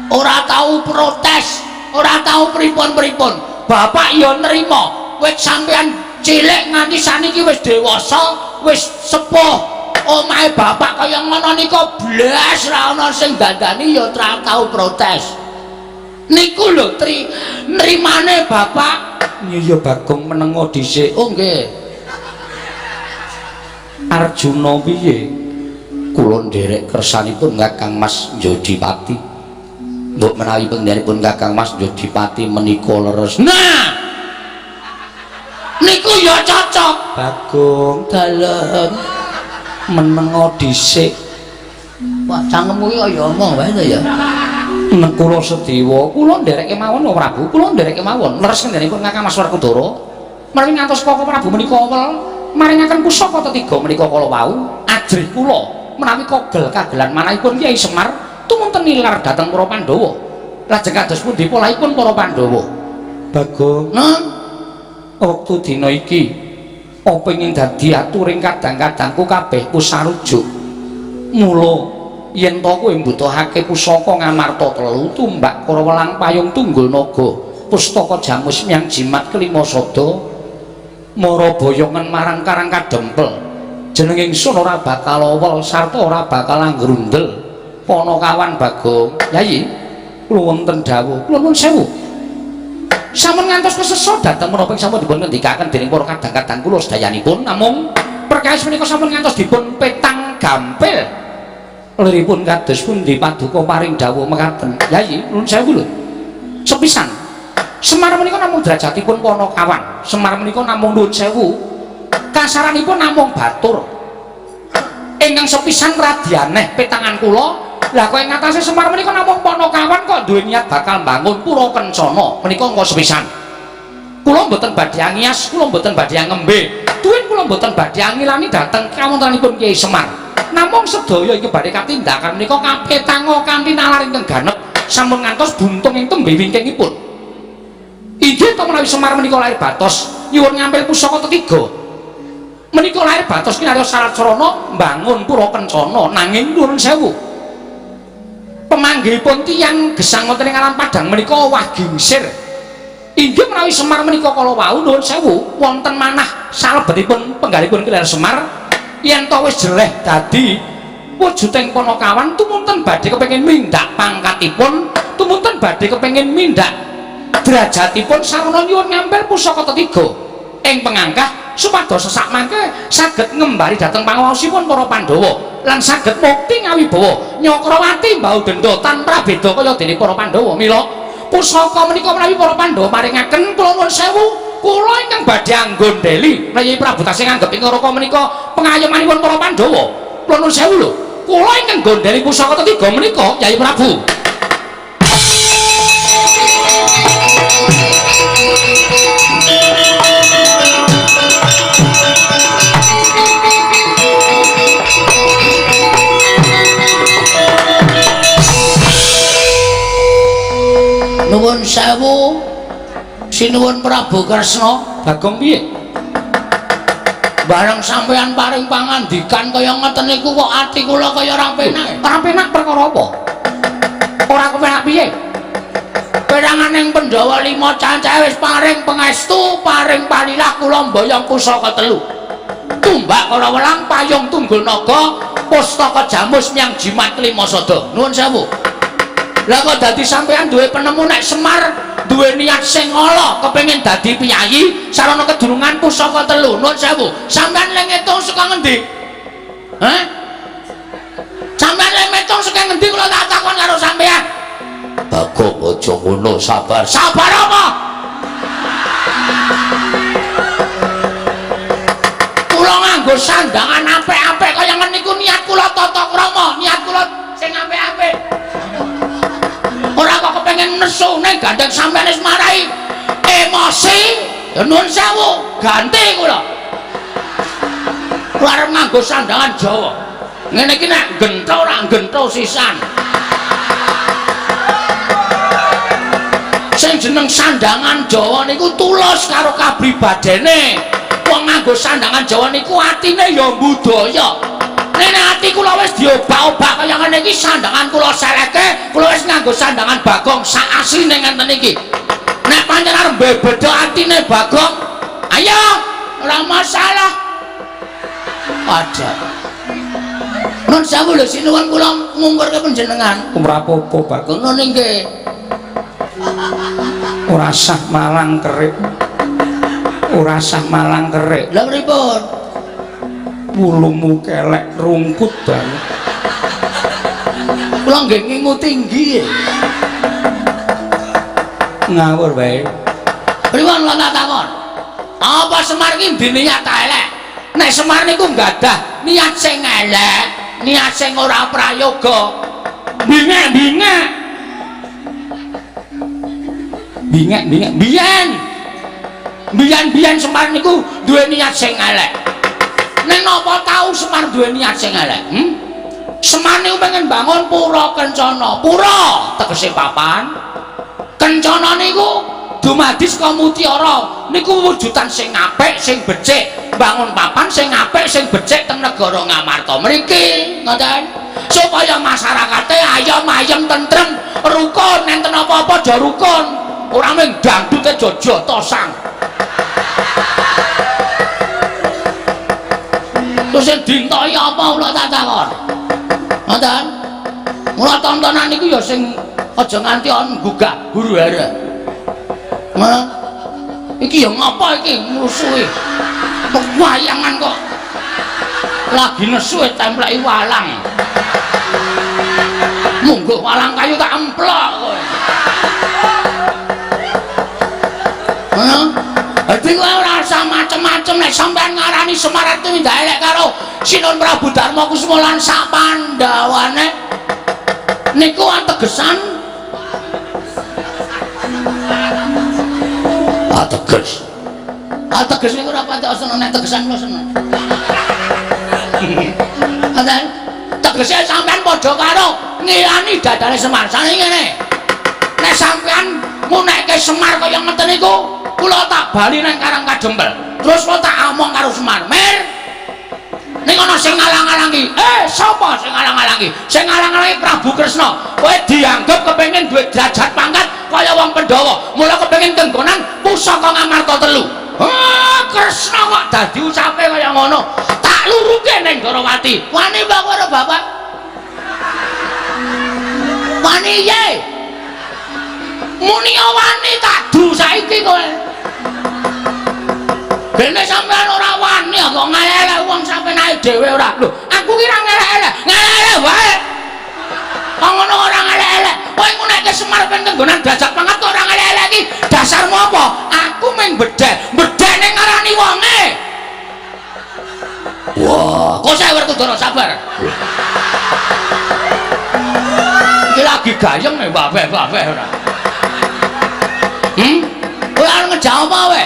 Ora tau protes, ora tau pripun-pripun. Bapak ya nrima. Wis sampeyan cilik nganti saniki wis dewasa, wis sepuh. Omahe bapak kaya ngono nika blas ra ana sing dandani ya ora tau protes. Niku lho tri nrimane bapak. Iya Bagong menengo dhisik. Oh nggih. Arjuna piye? Kula nderek kersanipun Kakang Mas Jodipati. Mbok menawi panjenenganipun Kakang Mas Jodipati menika leres. Nah. Niku ya cocok. Bagong dalem menengo dhisik. Wah, cangkemmu iki kaya omong wae to ya. Nek kula sedewa, kula ndereke mawon Prabu, kula ndereke mawon. Leres ngendanipun Kakang Mas Werkudara. Menawi ngantos Koko Prabu menika wel maringaken pusaka tetiga menika kala wau, ajrih kula menawi kogel kagelan manahipun Kyai Semar tumunten nilar dhateng para Pandhawa. Lajeng kados pundi polahipun para Pandhawa? Bagong, nah, wektu dina iki apa ingin dadi aturing kadang-kadangku kabeh kusarujuk. Mula yen to kowe mbutuhake pusaka Ngamarta telu, tumbak kara welang payung tunggul naga, pustaka jamus miang jimat kelima sada, mara boyongan marang karang kadempel. Jeneng ingsun ora bakal awel sarta ora bakal anggrundel. Panakawan Bagong, Yayi, kula wonten dawuh, kula nuwun sewu. Sampun ngantos kesesa dhateng menapa ing sampun dipun ngendikaken dening para kadang-kadang kula sedayanipun, namung perkawis menika sampun ngantos dipun petang gampil. Liripun kados pundi paduka paring dawuh mekaten. Yayi, nuwun sewu lho. Sepisan Semar menika namung derajatipun panakawan. Semar menika namung nuwun sewu. Kasaranipun namung batur. Ingkang sepisan radi aneh petangan kula. Lah kok ing ngatasé Semar menika namung panakawan kok duwe niat bakal mbangun pura kencana. Menika engko sepisan. Kula mboten badhe angias, kula mboten badhe ngembe. Tuwin kula mboten badhe angilani dhateng kawontenanipun Kyai Semar. Namung sedaya iki badhe katindakan menika kapetango kanthi nalar ingkang ganep sampun ngantos buntung ing tembe wingkingipun. Inggih to menawi Semar menika lahir batos nyuwun ngampil pusaka tetiga. Menika lahir batos kinarya syarat sarana mbangun pura kencana, nanging nuwun sewu. Pemanggihipun tiyang gesang wonten ing alam padang menika owah gingsir. Inggih menawi Semar menika kala wau nuwun sewu wonten manah salebetipun penggalipun Kiler Semar yen to wis jeleh dadi wujuding panakawan tumunten badhe kepengin mindhak pangkatipun, tumunten badhe kepengin mindhak derajatipun sarana nyuwun ngampil pusaka tetiga ing pengangkah supados sesak mangke saged ngembari dhateng pangaosipun para Pandhawa lan saged mukti ngawibawa Nyakrawati mbau denda tanpa beda kaya dene para Pandhawa. Mila pusaka menika menawi para Pandhawa paringaken kula nuwun sewu, kula ingkang badhe anggondheli menawi Prabu tasih nganggep ing Naraka menika pengayomanipun para Pandhawa. Kula nuwun sewu lho, kula ingkang gondheli pusaka tetiga menika Yayi Prabu. Nuwun sewu sinuwun Prabu Kresna. Bagong piye? Bareng sampeyan paring pangandikan kaya ngeten niku kok ati kula kaya ora penak. Ora penak perkara apa? Ora kepenak piye? Peranganing Pandhawa 5 cacahe wis paring pangestu, paring palilah kula mboyong pusaka telu. Tumbak kara welang payung tunggul naga, pustaka jamus miang jimat kelima sada. Nuwun sewu. Lah kok dadi sampeyan duwe penemu nek Semar duwe niat sing ala kepengin dadi piyayi sarana kedurungan pusaka telu. Nuwun sewu. Sampeyan le ngitung saka ngendi? Hah? Sampeyan le ngitung saka ngendi kula tak takon karo sampeyan. Bagong aja ngono, sabar. Sabar apa? nganggo sandangan apik-apik kaya ngene niku niat kula tata krama, niat kula sing apik-apik. Ora kok kepengin nesu ning gandeng sampeyan wis marai emosi, ya nuwun sewu, ganti kula. Kula arep nganggo sandangan Jawa. Ngene iki nek gentho ora gentho sisan. Sing jeneng sandangan Jawa niku tulus karo kapribadene. Wong nganggo sandangan Jawa niku atine ya budaya. Nek ati kula wis diobak-obak kaya ngene iki sandangan kula seleke, kula wis nganggo sandangan Bagong sak asline ngenten iki. Nek pancen arep mbebeda atine Bagong, ayo ora masalah. Aja. Nun sewu lho sinuwun kula ngungkurke panjenengan. Ora apa-apa, Bagong. Ngono nggih. Ora sah malang kerik. Ora sah malang kerik. Lha pripun? Wulumu kelek rungkut banget. Kula nggih ngingu tinggi. Ngawur wae. Pripun kula tak takon? Apa Semar iki ndiniat ta elek? Nek Semar niku nggadah niat sing elek, niat sing ora prayoga. Bingek-bingek. Bingek-bingek biyen. Biyen-biyen Semar niku duwe niat sing elek. Ning napa tau Semar duwe niat sing elek? Semar niku pengen bangun pura kencana. Pura tegese papan. Kencana niku dumadi saka mutiara. Niku wujudan sing apik, sing becik. Bangun papan sing apik, sing becik teng negara Ngamarta mriki, ngoten. Supaya masyarakate ayom ayem tentrem, rukun, enten apa-apa aja rukun. Ora mung dangdute aja jotosang. Terus sing dintoki apa kula tak takon. Ngoten. Mula tontonan niku ya sing aja nganti on gugah huru-hara. Ngono. Iki ya ngapa iki ngrusuhi? Wayangan kok lagi nesu templeki walang. Mungguh walang kayu tak emplok kowe. Hah? Dadi kowe ora usah macem-macem nek sampean ngarani Semar tumindak elek karo Sinuhun Prabu Darma Kusuma lan sak pandhawane niku ategesan ateges. Ateges niku ora patek seneng nek tegesan kula seneng. Ngoten. Tegese sampean padha karo ngilani dadane Semar. Sane ngene. Nek sampean ngunekke Semar kaya ngeten niku, kula tak bali nang Karang Kadempel. Terus kula tak omong karo Semar, "Mir, ning ana sing ngalang-alangi." Sapa sing ngalang-alangi? Sing ngalang-alangi Prabu Kresna. Kowe dianggep kepengin duwe derajat pangkat kaya wong Pandhawa. Mula kepengin kenggonan pusaka Ngamarta telu. Ah, Kresna kok dadi ucape kaya ngono. Tak luruke ning Ndorowati. Wani mbak karo bapak? Wani ye. Muni wani tak du saiki kowe. Dene sampean ora wani kok ngelek-elek wong sampean dhewe ora. Lho, aku ki ora ngelek-elek, ngelek-elek wae. Kok ngono ora ngelek-elek. Kowe ngunekke Semar ben kenggonan derajat pangkat kok ora ngelek-elek iki. Dasarmu apa? Aku mung bedhek, bedhek ning ngarani wonge. Wah, kok saya Werkudara sabar. Iki lagi gayeng nek wabeh-wabeh ora. Kowe arep ngejak apa kowe?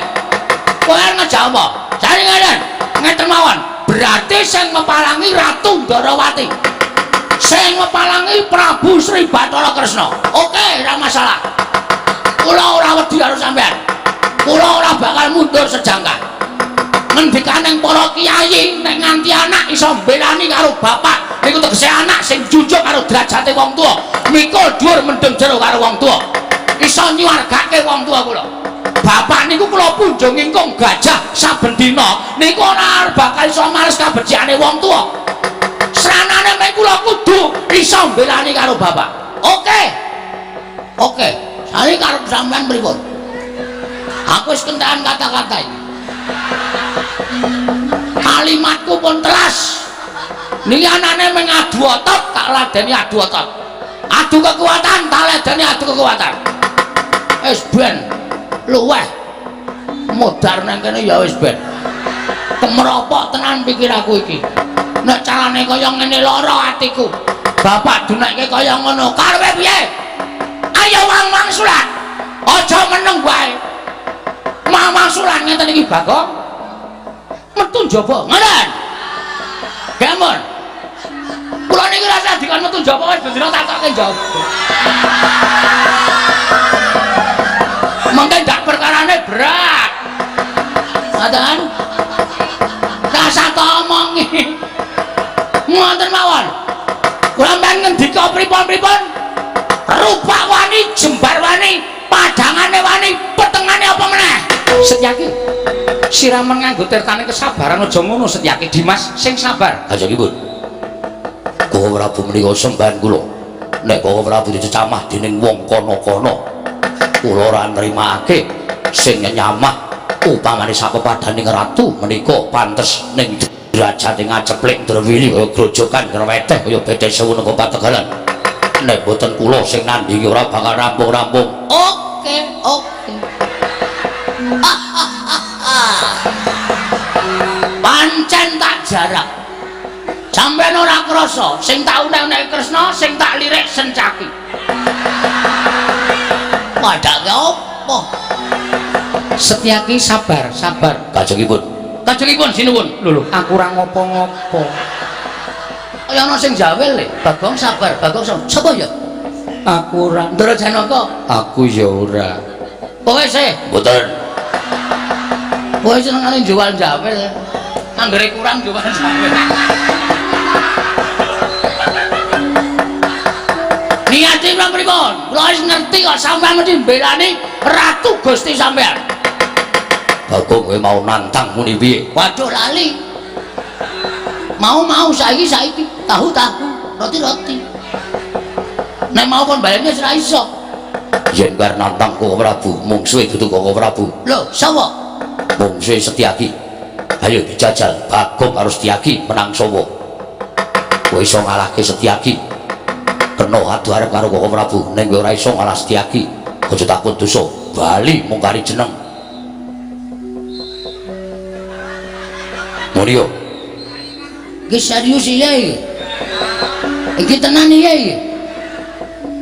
Kowe arep ngejak apa? Jare ngeten, ngeten mawon. Berarti sing mepalangi Ratu Ndorowati. Sing mepalangi Prabu Sri Bathara Kresna. Oke, ora masalah. Kula ora wedi karo sampean. Kula ora bakal mundur sejangkah. Ngendikane para kiai nek nganti anak iso mbelani karo bapak, niku tegese anak sing junjung karo derajate wong tuwa, mikul dhuwur mendem jero karo wong tuwa. Iso nyuwargake wong tuwa kula. Bapak niku kula punjung ingkung gajah saben dina niku ora bakal iso males kabecikane wong tuwa. Sranane mek kula kudu iso mbelani karo bapak. Oke. Oke, saiki karep sampean pripun? Aku wis kentekan kata-kata iki. Kalimatku pun telas. Niki anane mung adu otot, tak ladeni adu otot. Adu kekuatan, tak ladeni adu kekuatan. Wis ben luweh modar nang kene ya wis ben. Kemropok tenan pikiraku iki. Nek carane kaya ngene lara atiku. Bapak dunekke kaya ngono. Karepe piye? Ayo wang-wangsulan. Aja meneng wae. Mamangsulan ngeten iki Bagong. Metu njaba. Ngoten. Gamon. Kula niki rasa dikon metu njaba wis bendina tatoke njaba. Mengke ndak perkarane berat. Ngoten. Rasa tak omongi. Ngoten mawon. Kula mben ngendika pripun-pripun? Rupak wani, jembar wani, padangane wani, petengane apa meneh? Setyaki, siraman nganggo tirtane kesabaran aja ngono Setyaki. Dimas sing sabar. Kajengipun. Koko Prabu menika sembahan kula. Nek Koko Prabu dicecamah dening wong kono-kono, kula ora nrimake sing nyamah upamane sapepadaning ratu menika pantes ning derajate ngaceplik drewili kaya grojokan greweteh kaya bedhe sewu nengko pategalan. Nek boten kula sing nandhingi ora bakal rampung-rampung. Oke, oke. Pancen tak jarak. Sampeyan ora krasa, sing tak unek-unek Kresna, sing tak lirik Sencaki. Padake apa? Setyaki sabar, sabar. Kajengipun. Kajengipun sinuwun. Lho lho, aku ora ngopo-ngopo. Kaya ana sing jawel le. Bagong sabar, Bagong sabar. Sapa ya? Aku ora. Ndara Janaka. Aku ya ora. Kowe sih? Mboten. Kowe senengane jual jawel. Anggere kurang jual jawel. Niate kula pripun? Kula wis ngerti kok sampeyan mesti mbelani Ratu Gusti sampeyan. Bagong kowe mau nantang muni piye? Waduh lali. Mau-mau saiki saiki, tahu-tahu, roti-roti. Nek mau kon baleni wis ora iso. Yen bar nantang Koko Prabu, mungsuhe dudu Koko Prabu. Lho, sapa? Mungsuhe Setyaki. Ayo dijajal, Bagong karo Setyaki menang sapa? Kowe iso ngalahke Setyaki. Kena adu arep karo Koko Prabu, ning kowe ora iso ngalah Setyaki. Aja takut dosa, bali mung kari jeneng. Muni yo. Iki serius iya iki. Iki tenan iya iki.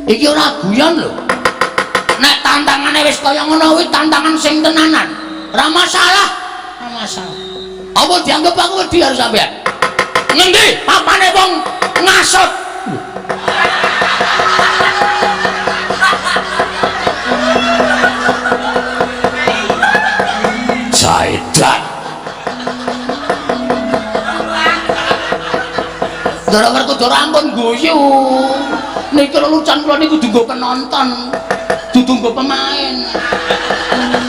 Iki ora guyon lho. Nek tantangane wis kaya ngono kuwi tantangan sing tenanan. Ora masalah. Ora masalah. Apa dianggep aku wedi karo sampean? Ngendi papane wong ngasut? Jaidan. Ndara Werkudara ampun guyu. Niki lelucon kula niku dienggo penonton, dudu nggo pemain.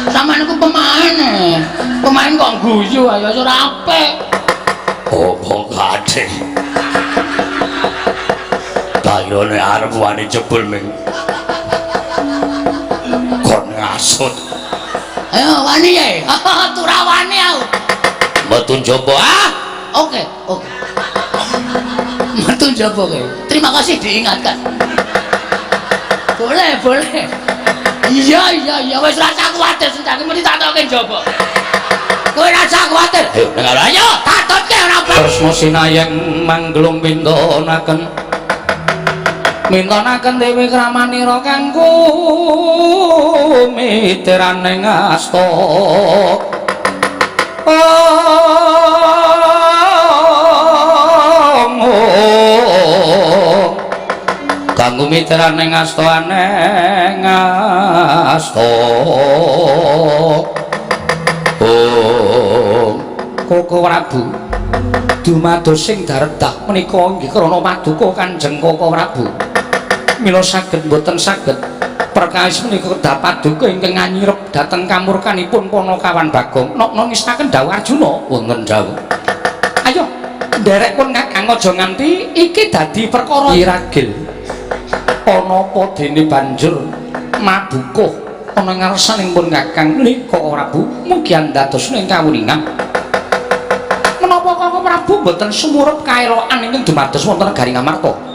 Sampeyan niku pemain e. Pemain kok guyu ayo ora apik. Apa kadhe? Tayone arep wani jebul ming kon ngasut. Ayo wani ye. Tura wani aku. Metu njaba ah. Oke, oke. Metu njaba kowe. Terima kasih diingatkan. Boleh, boleh. Iya, iya, iya wis rasa kuwatir sendake mesti tak toke njaba. Kowe rasa kuwatir. Ayo, dengar ayo, tatutke ora apa. Kresna sinayeng mangglung mintonaken. Mintonaken Dewi Kramanira kanggo mitrane ngasta. Kanggo mitrane ngasta aneng ngasta. Oh, Koko Prabu dumados sing daredah menika inggih krana paduka Kanjeng Koko Prabu. Mila saged mboten saged perkawis menika kedah paduka ingkang nganyirep dhateng kamurkanipun Panakawan Bagong. Nokno ngestaken dawuh Arjuna wonten dawuh. Ayo nderek pun Kakang aja nganti iki dadi perkara iragil. Ana apa dene banjur madukuh ana ngarsaning pun Kakang nika Prabu mugi andados ing kawuningan. Menapa Koko Prabu mboten sumurep kaelokan ingkang dumados wonten negari Ngamarta?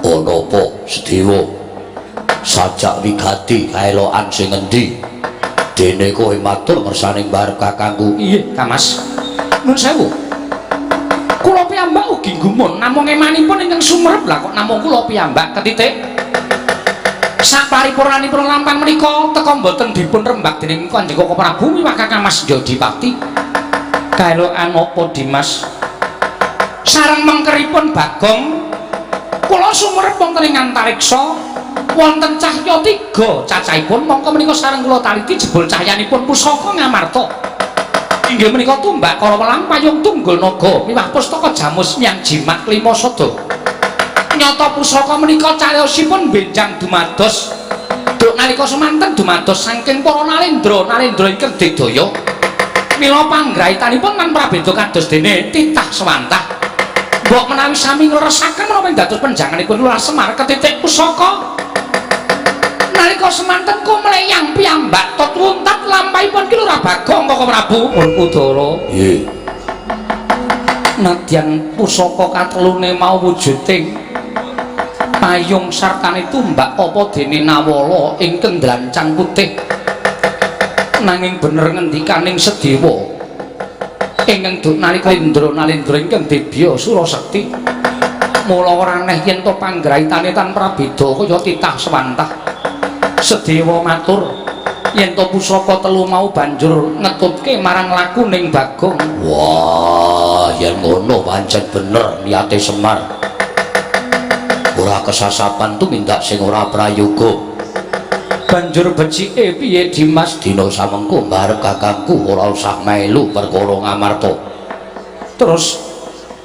Ana apa Sedewa? Sajak wigati kaelokan sing endi? Dene kowe matur ngersaning mbarep kakangku. Iya, Kamas. Nun sewu. Kula piyambak ugi gumun namung emanipun ingkang sumerep lah kok namung kula piyambak ketitik. Saparipurnanipun lampang menika teka mboten dipun rembak dening Kanjeng Koko Prabu miwah Kakang Mas Jodipati. Kaelokan apa Dimas? Sareng mengkeripun Bagong kula sumerep wonten ing antariksa wonten cahya tiga cacahipun mongko menika sareng kula taliti jebul cahyanipun pusaka Ngamarta. Inggih menika tumbak karawelang payung tunggul naga miwah pustaka jamus nyang jimat lima sada. Nyata pusaka menika cariyosipun benjang dumados duk nalika semanten dumados saking para nalendra nalendra ingkang digdaya. Mila panggraitanipun man prabeda kados dene titah sewantah. Mbok menawi sami ngleresaken menapa ing dados penjanganipun Lurah Semar ketitik pusaka nalika semanten kumleyang piyambak tot wuntat lampahipun Ki Lurah Bagong Koko Prabu Werkudara. Nggih. Nadyan pusaka katelune mau wujuding payung sartane tumbak apa dene nawala ingkang dlancang putih, nanging bener ngendikaning Sedewa ingkang duk nalika Indra nalendra ingkang dibya Surasekti, mula ora aneh yen to panggraitane tan prabeda kaya titah sewantah. Sedewa matur yen to pusaka telu mau banjur ngetutke marang lakuning Bagong. Wah, yen ngono pancen bener niate Semar. Ora kesasapan tumindak sing ora prayoga. Banjur becike piye Dimas? Dina samengko mbarep kakangku ora usah melu perkara Ngamarta. Terus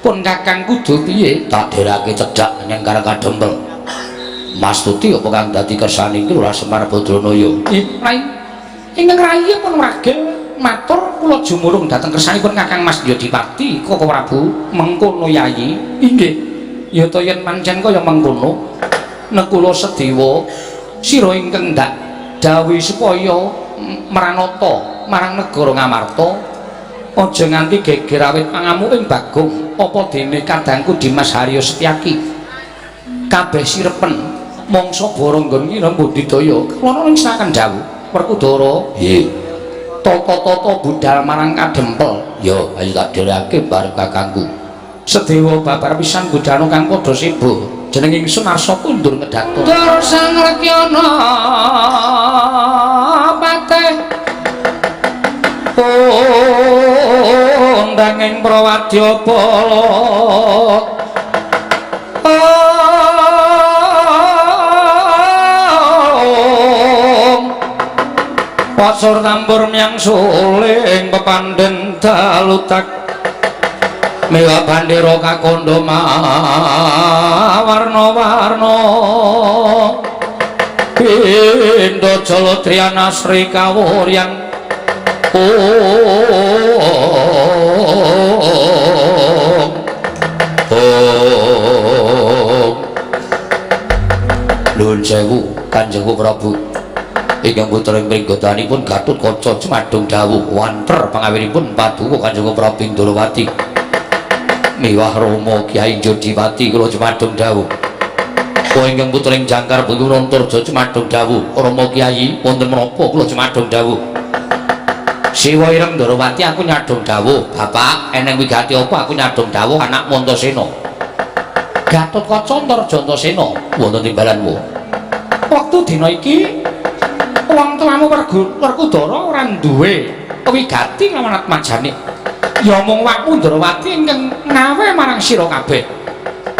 pun kakang kudu piye? Tak derake cedhak ning Karang Kadempel. Mas Tuti apa kang dadi kersane iki Lurah Semar Badranaya? Rai ingkang rayi pun ragil matur kula jumurung dhateng kersanipun Kakang Mas Yodipati Koko Prabu. Mengkono Yayi. Inggih. Ya ta yen pancen kaya mengkono nekula Sedewa sira ingkang ndak dawuhi supaya mranata marang negara Ngamarta aja nganti geger awit pangamuking Bagong apa dene kadangku Dimas Haryo Setyaki kabeh sirepen mangsa baranggon ngira budidaya kula ing saken dawuh Werkudara. Nggih. Tata-tata budal marang Kadempel. Ya ayo tak dhereke bareng kakangku. Sedewa babar pisan budalna kang padha seba. Jeneng ingsun arsa kundur ngedaton. Ndur Sang Rekyana pateh kondanging prawadya bala. Pasur tambur myang suling pepandhen dalutak miwa bandera kakondo warna-warna Indo Jala Triana Sri Kawuryan. Om Om. Nuwun sewu Kanjeng Prabu. Ingkang putra ing pringgotanipun Gatotkaca jumadung dawuh wanter pangawinipun paduka Kanjeng Prabu Indrawati miwah Rama Kyai Jodipati kula jumadung dawuh. Ingkang putra ing Jangkar Bumi Antarja jumadung dawuh. Rama Kyai wonten menapa kula jumadung dawuh? Siwa Ireng Ndrawati aku nyadong dawuh. Bapak eneng wigati apa aku nyadong dawuh anak Antasena. Gatotkaca Antarja Antasena wonten timbalanmu. Wektu dina iki wong tuamu Werkudara ora duwe wigati lawan atmajane. Ya mung wakmu Ndrawati ingkang ngawe marang sira kabeh.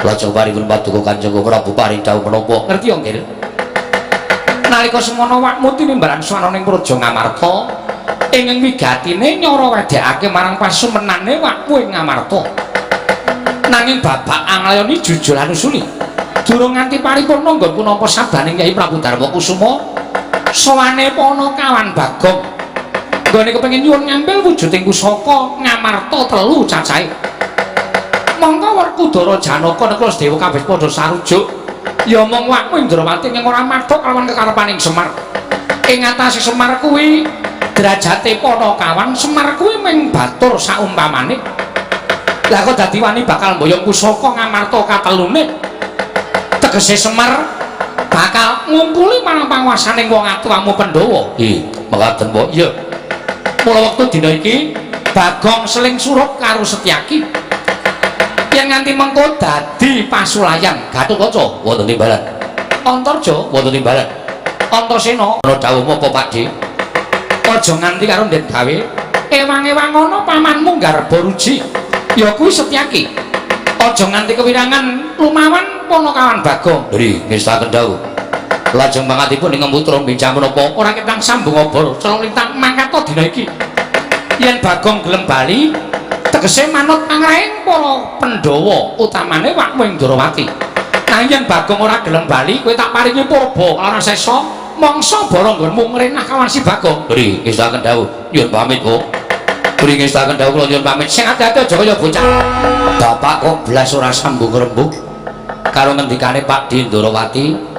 Lajeng paripun paduka Kanjeng Prabu paring dawuh menapa? Ngerti ya, Nggih. Nalika semono wakmu tinimbalan swana ning Praja Ngamarta ingkang wigatine nyara wedhekake marang pasumenane wakmu ing Ngamarta. Nanging babak anglayoni jujur anusuli. Durung nganti paripurna nggon punapa sabaning Kyai Prabu Darma Kusuma sowane Panakawan Bagong nggone kepengin nyuwun ngambil wujuding pusaka Ngamarta telu cacahe. Mongko Werkudara Janaka Nakula Sadewa kabeh padha sarujuk. Ya mung wakmu Indrawati ing ora mathuk lawan kekarepaning Semar. Ing atase Semar kuwi derajate Panakawan, Semar kuwi mung batur saumpamane. Lah kok dadi wani bakal mboyong pusaka Ngamarta katelune? Tegese Semar bakal ngumpuli marang panguwasaning wong atuamu Pandhawa. Ih, mekaten mbok. Iya. Mula wektu dina iki Bagong seling surup karo Setyaki. Yen nganti mengko dadi pasulayan Gatotkaca wonten timbalan. Antarja wonten timbalan. Antasena ana dawuhmu apa, Pakdhe? Aja nganti karo Den gawe ewang-ewang ana pamanmu Garba Ruji. Ya kuwi Setyaki. Aja nganti kewirangan lumawan Panakawan Bagong. Nggih, ngestaken dawuh. Lajeng mangatipun ing putra bincang menapa ora ketang sambung obor celong lintang mangkata dina iki. Yen Bagong gelem bali tegese manut pangrahing para Pandhawa, utamane wakmu ing Ndrawati. Nanging yen Bagong ora gelem bali, kowe tak paringi purba lara sesa mangsa bara nggonmu ngrenah kawan si Bagong. Nggih, ngestaken dawuh. Nyuwun pamit, Bu. Nggih, ngestaken dawuh, kula nyuwun pamit. Sing ati-ati aja kaya bocah. Bapak kok blas ora sambung rembug karo ngendikane Pakdhe Ndrawati.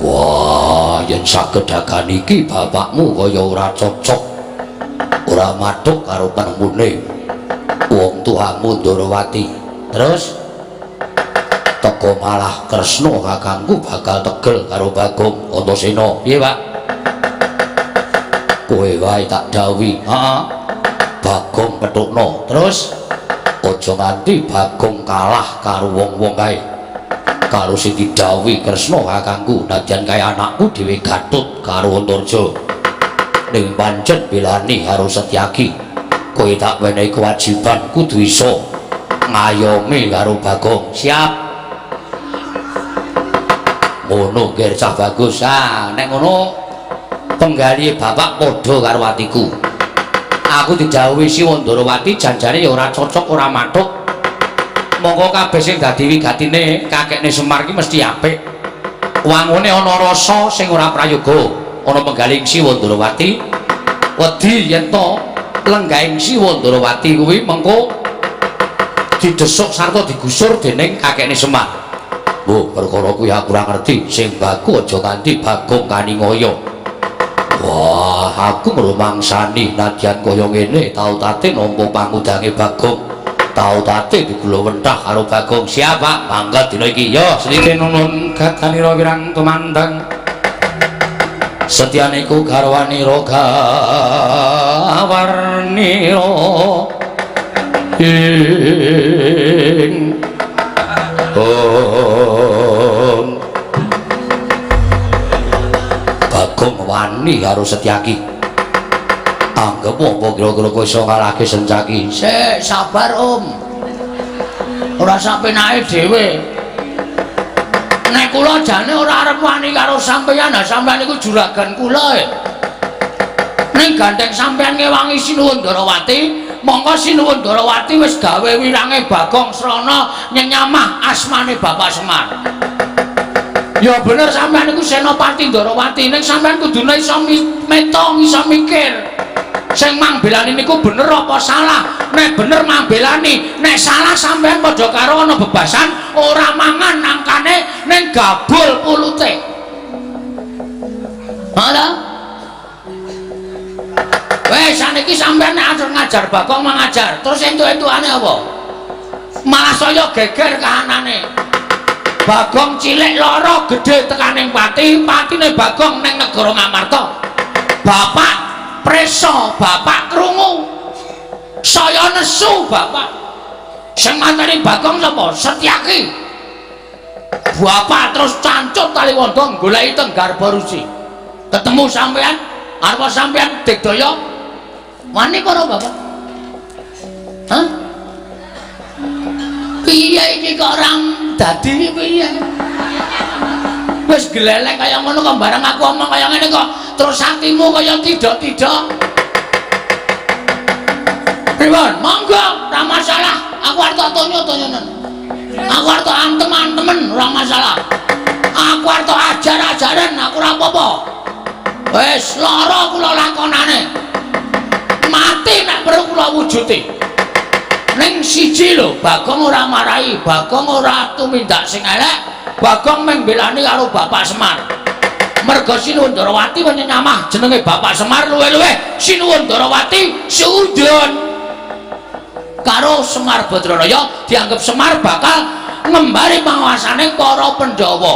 Wah, yen saged dagan iki bapakmu kaya ora cocok, ora mathuk karo penemune wong tuamu Ndrawati. Terus teko malah Kresna kakangku bakal tegel karo Bagong Antasena. Piye, Pak? Kowe wae tak dawuhi. Heeh. Bagong petukno. Terus aja nganti Bagong kalah karo wong-wong kae. Karo sing didhawuhi Kresna kakangku, nadyan kae anakku dhewe Gatut karo Antarja. Ning pancen belani karo Setyaki. Kowe tak wenehi kewajiban kudu iso ngayomi karo Bagong. Siap. Ngono ngger cah bagus. Ah, nek ngono penggalihe bapak padha karo atiku. Aku didhawuhi Siwa Ndrawati janjane ya ora cocok ora mathuk. Monggo kabeh sing dadi wigatine kakekne Semar iki mesti apik. Wangune ana rasa sing ora prayoga. Ana penggalih Siwa Ndrawati. Wedi yen to lenggahing Siwa Ndrawati kuwi mengko didesuk sarta digusur dening kakekne Semar. Mbok perkara kuwi aku ora ngerti. Sing baku aja nganti Bagong kaningaya. Wah, aku ngrumangsani nadyan kaya ngene tau tate nampa pangudange Bagong. Tau tate digula wentah karo Bagong. Siap, Pak. Mangga dina iki. Yo, slite nunun gadanira wirang tumandang. Setyaniku garwanira gawarnira ing om. Bagong wani karo Setyaki. Anggep apa kira-kira kowe iso ngalahke Sencaki? Sik, sabar, Om. Ora sapenake dhewe. Nek kula jane ora arep wani karo sampeyan, ha sampeyan iku juragan kula e. Ning gandeng sampeyan ngewangi Sinuwun Ndrawati, mongko Sinuwun Ndrawati wis gawe wirange Bagong srana nyenyamah asmane Bapak Semar. Ya bener sampeyan iku Senopati Ndrawati, ning sampeyan kudune iso metong, iso mikir. Sing mangbelani niku bener apa salah? Nek bener mangbelani, nek salah sampeyan padha karo ana bebasan ora mangan nangkane ning gabul pulute. Ha? Wes saniki sampeyan nek arep ngajar Bagong mangajar, terus entuk-entukane apa? Malah saya geger kahanane. Bagong cilik lara gedhe tekaning pati, patine Bagong ning negara Ngamarta. Bapak preso, bapak krungu. Saya nesu bapak. Sing mateni Bagong sapa? Setyaki. Bapak terus cancut Taliwondo goleki teng Garba Ruci. Ketemu sampean, arep sampean digdaya wani karo bapak. Hah? Piye iki kok ora dadi piye? Wis glelek kaya ngono kok barang aku omong kaya ngene kok terus atimu kaya tidak-tidak. Pripun? Monggo, ora masalah. Aku arep tok tonyo-tonyonen. Aku arep tok antem-antemen, ora masalah. Aku arep tok ajar-ajaren, aku ora apa-apa. Wis lara kula lakonane. Mati nek perlu kula wujuti. Ning siji lho, Bagong ora marahi, Bagong ora tumindak sing elek, Bagong mung mbelani karo Bapak Semar. Merga Sinuwun Ndrawati wis nyamah jenenge Bapak Semar luwih-luwih Sinuwun Ndrawati suudon karo Semar Badranaya dianggep Semar bakal ngembari panguasane para Pandhawa.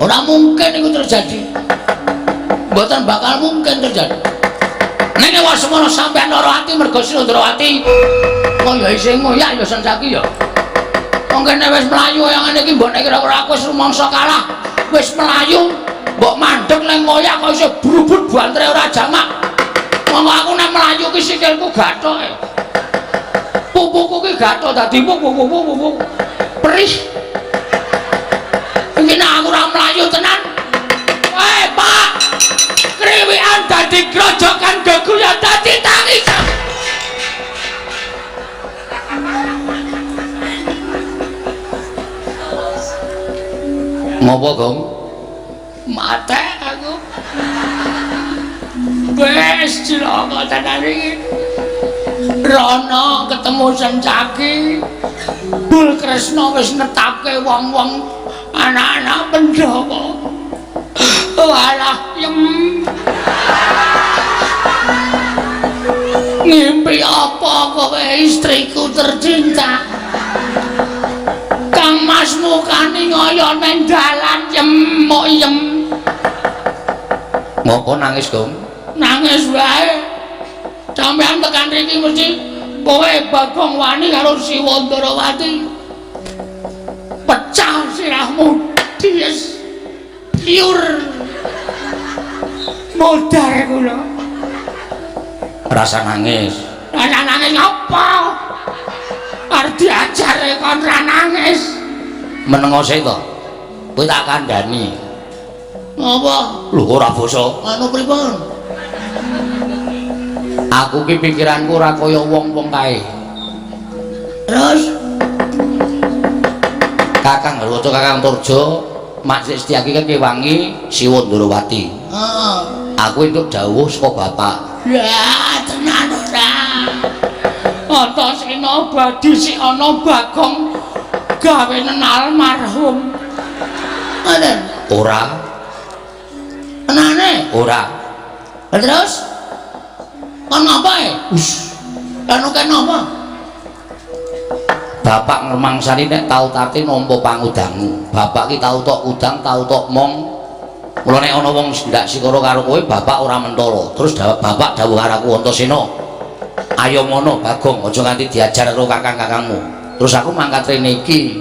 Ora mungkin iku terjadi. Mboten bakal mungkin terjadi. Ning ewa semono sampean lara ati mergo Sira Ndrawati kaya isih ngoyak ya Sencaki ya. Wong kene wis mlayu kaya ngene iki mbok nek kira-kira aku wis rumangsa kalah. Wis mlayu mbok mandeg leng ngoyak kok isih brubut bantere ora jamak. Wong aku nek mlayu ki sikilku gathoke. Pupuku ki gathok dadi pupu. Perih. Iki nek aku ora mlayu tenan. Weh, Pak. Kriwikan dadi grojokan geguyan dadi tangisan. Ngopo, Gong? Mate aku. Wes cilaka tenan iki. Rono ketemu Sencaki. Bul Kresna wis netapke wong-wong anak-anak Pandhawa. Walah, yem. Ngimpi apa kowe istriku tercinta? Kang Mas mukane ngoyo nang dalan yem mok yem. Ngopo nangis, Gong? Nangis wae. Sampeyan tekan riki mesti kowe Bagong wani karo Siwa Ndarawati. Pecah sirahmu dies. Liur. Modar kula. Rasa nangis. Rasa nangis apa? Arep diajare kon ra nangis. Menengo sik to. Kowe tak kandhani. Apa? Lho ora basa. Anu pripun? Aku ki pikiranku ora kaya wong-wong kae. Terus Kakang Garwaca Kakang Turjo Mak Setyaki kan kewangi Siwa Ndrawati. Heeh. Aku entuk dawuh saka bapak. Ya tenan ora. Antasena badhe sik ana Bagong gawe almarhum. Ngoten. Ora. Tenane? Ora. Terus kon ngapa e? Us. Anu kan apa? Bapak ngremangsani nek tau tate nampa pangudangmu. Bapak ki tau tok udang, tau tok mong. Mula nek ana wong ndak sikara karo kowe, bapak ora mentala. Terus bapak dawuh karo aku Antasena, ayo ngono Bagong, aja nganti diajar karo kakang-kakangmu. Terus aku mangkat rene iki.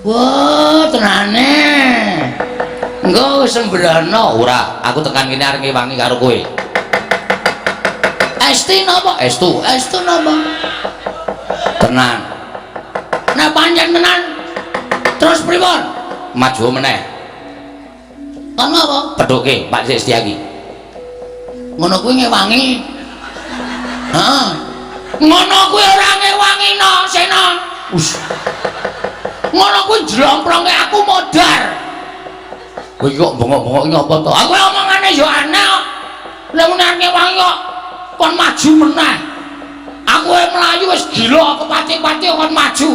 Wah, tenane. Engko sembrono ora, aku tekan kene arep ngewangi karo kowe. Esti napa? Estu. Estu napa? Tenan. Nek pancen tenan terus pripun? Maju meneh. Kon apa? Pethuke Pak Setyaki. Ngono kuwi ngewangi. Heeh. Ngono kuwi ora ngewangi no, Sena. Us. Ngono kuwi jlomprongke aku modar. Kowe iki kok bengok-bengok iki apa to? Aku omongane ya aneh kok. Lah muni ngewangi kok kon maju meneh. Aku mlayu wis gila kepati-pati kon maju.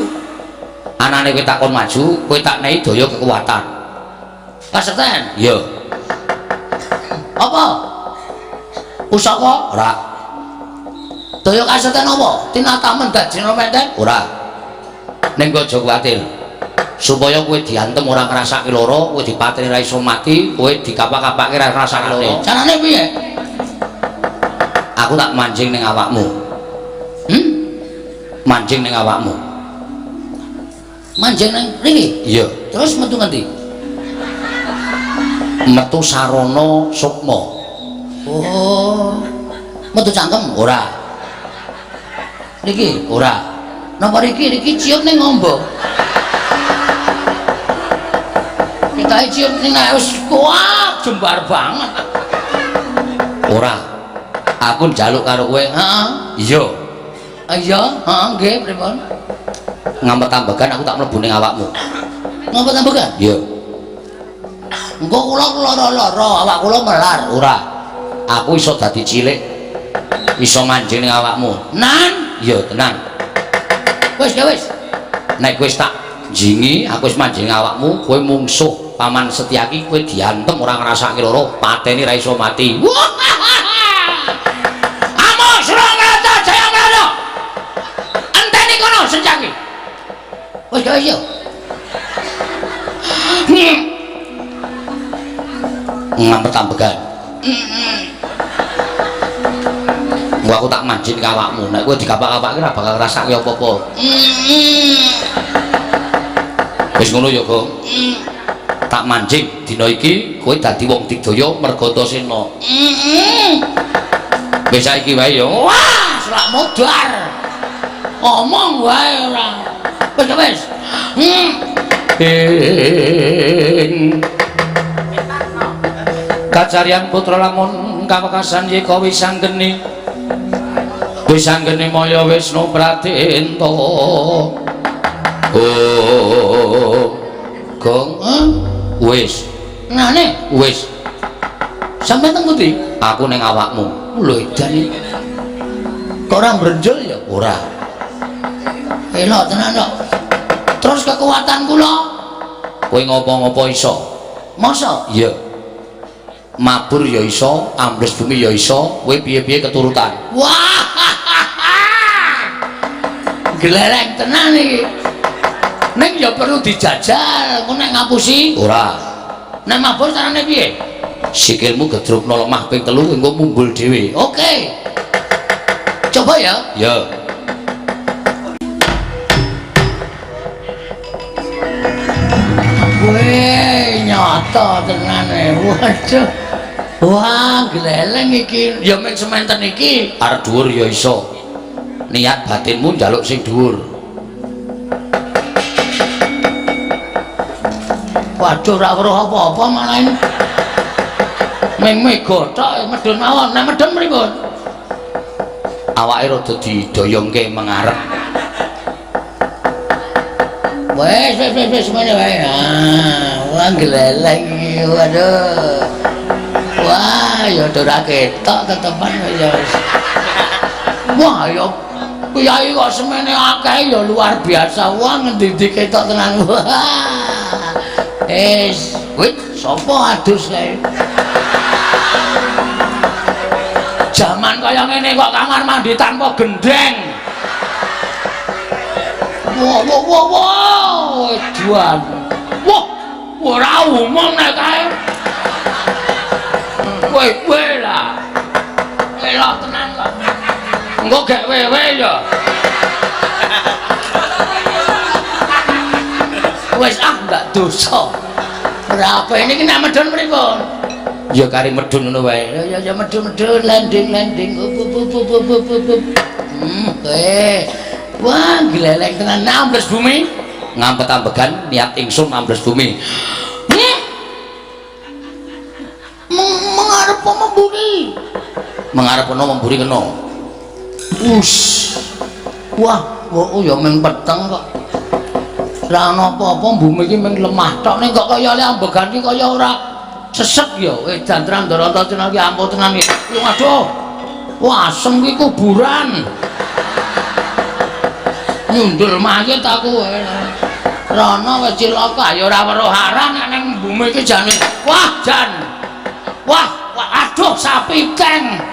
Anane kowe tak kon maju, kowe tak nehi daya kekuatan. Kasekten? Iya. Apa? Pusaka? Ora. Daya kasekten apa? Tinatamen dajina menten? Ora. Ning aja kuwatir. Supaya kowe diantem ora ngrasake lara, kowe dipateni ora iso mati, kowe dikapak-kapake ora ngrasake lara. Carane piye? Aku tak mancing ning awakmu. Hmm? Mancing ning awakmu. Mancing ning mriki? Iya. Terus metu ngendi? Metu sarana sukma. Oh. Metu cangkem? Ora. Niki? Ora. Napa riki? Riki ciut ning ngombo. Ketahe ciut ning wis kuat jembar banget. Ora. Aku njaluk karo kowe. Heeh. Iya. Iya, heeh, nggih, pripun? Ngampet ambegan aku tak mlebu ning awakmu. Ngampet ambegan? Iya. Engko kula lara-lara, awak kula melar. Ora. Aku iso dadi cilik. Iso manjing ning awakmu. Nan? Iya, tenan. Wis, ya wis. Nek wis tak jingi, aku wis manjing awakmu, kowe mungsuh Paman Setyaki, kowe diantem ora ngrasake lara, pateni ra iso mati. Amo Surakarta Jaya Mrana. Enteni kono Setyaki. Wis ya wis. Ngampet ambegan. Engko aku tak manjin ka awakmu. Nek kowe dikapak-kapake ora bakal ngrasake apa-apa. Wis ngono ya, Gong. Tak manjing dina iki kowe dadi wong digdaya merga Antasena. Wis saiki wae ya. Wah, selak modar. Omong wae ora. Wis wis. Ing kacaryan putra lamun kawekasan yeka wisanggeni. Wisanggeni maya Wisnu Pradenta. Oh. Gong, wis. Ngene, wis. Sampeyan teng pundi? Aku ning awakmu. Lho edan iki. Kok ora mbrenjul ya? Ora. Elok tenan kok. Terus kekuatan kula? Kowe ngopo-ngopo iso? Masa? Iya. Mabur ya iso, ambles bumi ya iso, kowe piye-piye keturutan. Wah. Glereng tenan iki. Ning ya perlu dijajal, engko nek ngapusi? Ora. Nek mabur carane piye? Sikilmu gedrukno lemah ping 3 engko mumbul dhewe. Oke. Coba ya. Ya. Weh, nyata tenane. Waduh. Wah, gleleng iki. Ya mek sementen iki. Arep dhuwur ya iso. Niat batinmu njaluk sing dhuwur. Waduh, ora weruh apa-apa malah ini. Ming mega tok medhun mawon. Nek medhun pripun? Awake rada didoyongke mengarep. Wes wes wes wes semene wae. Ah, wah gleleng iki. Waduh. Wah, ya ora ketok tetepan ya wis. Wah, ya kiai kok semene akeh ya luar biasa. Wah, ngendi-endi ketok tenan. Wah. Es, wit sapa adus kae? Jaman kaya ngene kok kamar mandi tanpa gendeng. Wah, wah, wah, wah, edan. Wah, ora umum nek kae. Kowe kowe lah. Elok tenan kok. Engko gek wewe ya. Wis ah ndak dosa. Ora apa ini nek medhun pripun? Ya kari medhun ngono wae. Ya ya medhun-medhun landing-landing. Up up up up up. Wah, gleleng tenan ambles bumi. Ngampet-ambegan niat ingsun ambles bumi. Mengarep memburi. Mengarep ana memburi kena. Us. Wah, kok ya mung peteng kok. Ora ana apa-apa bumi iki mung lemah tok ning kok kaya le ambegan iki kaya ora sesek ya. Edan tenan Ndoranta tenan iki ampuh tenan iki. Waduh. Wah, asem iki kuburan. Nyundul mayit aku. Rono wis cilaka ya ora weruh arah nek ning bumi iki jane. Wah, jan. Wah, aduh sapi keng.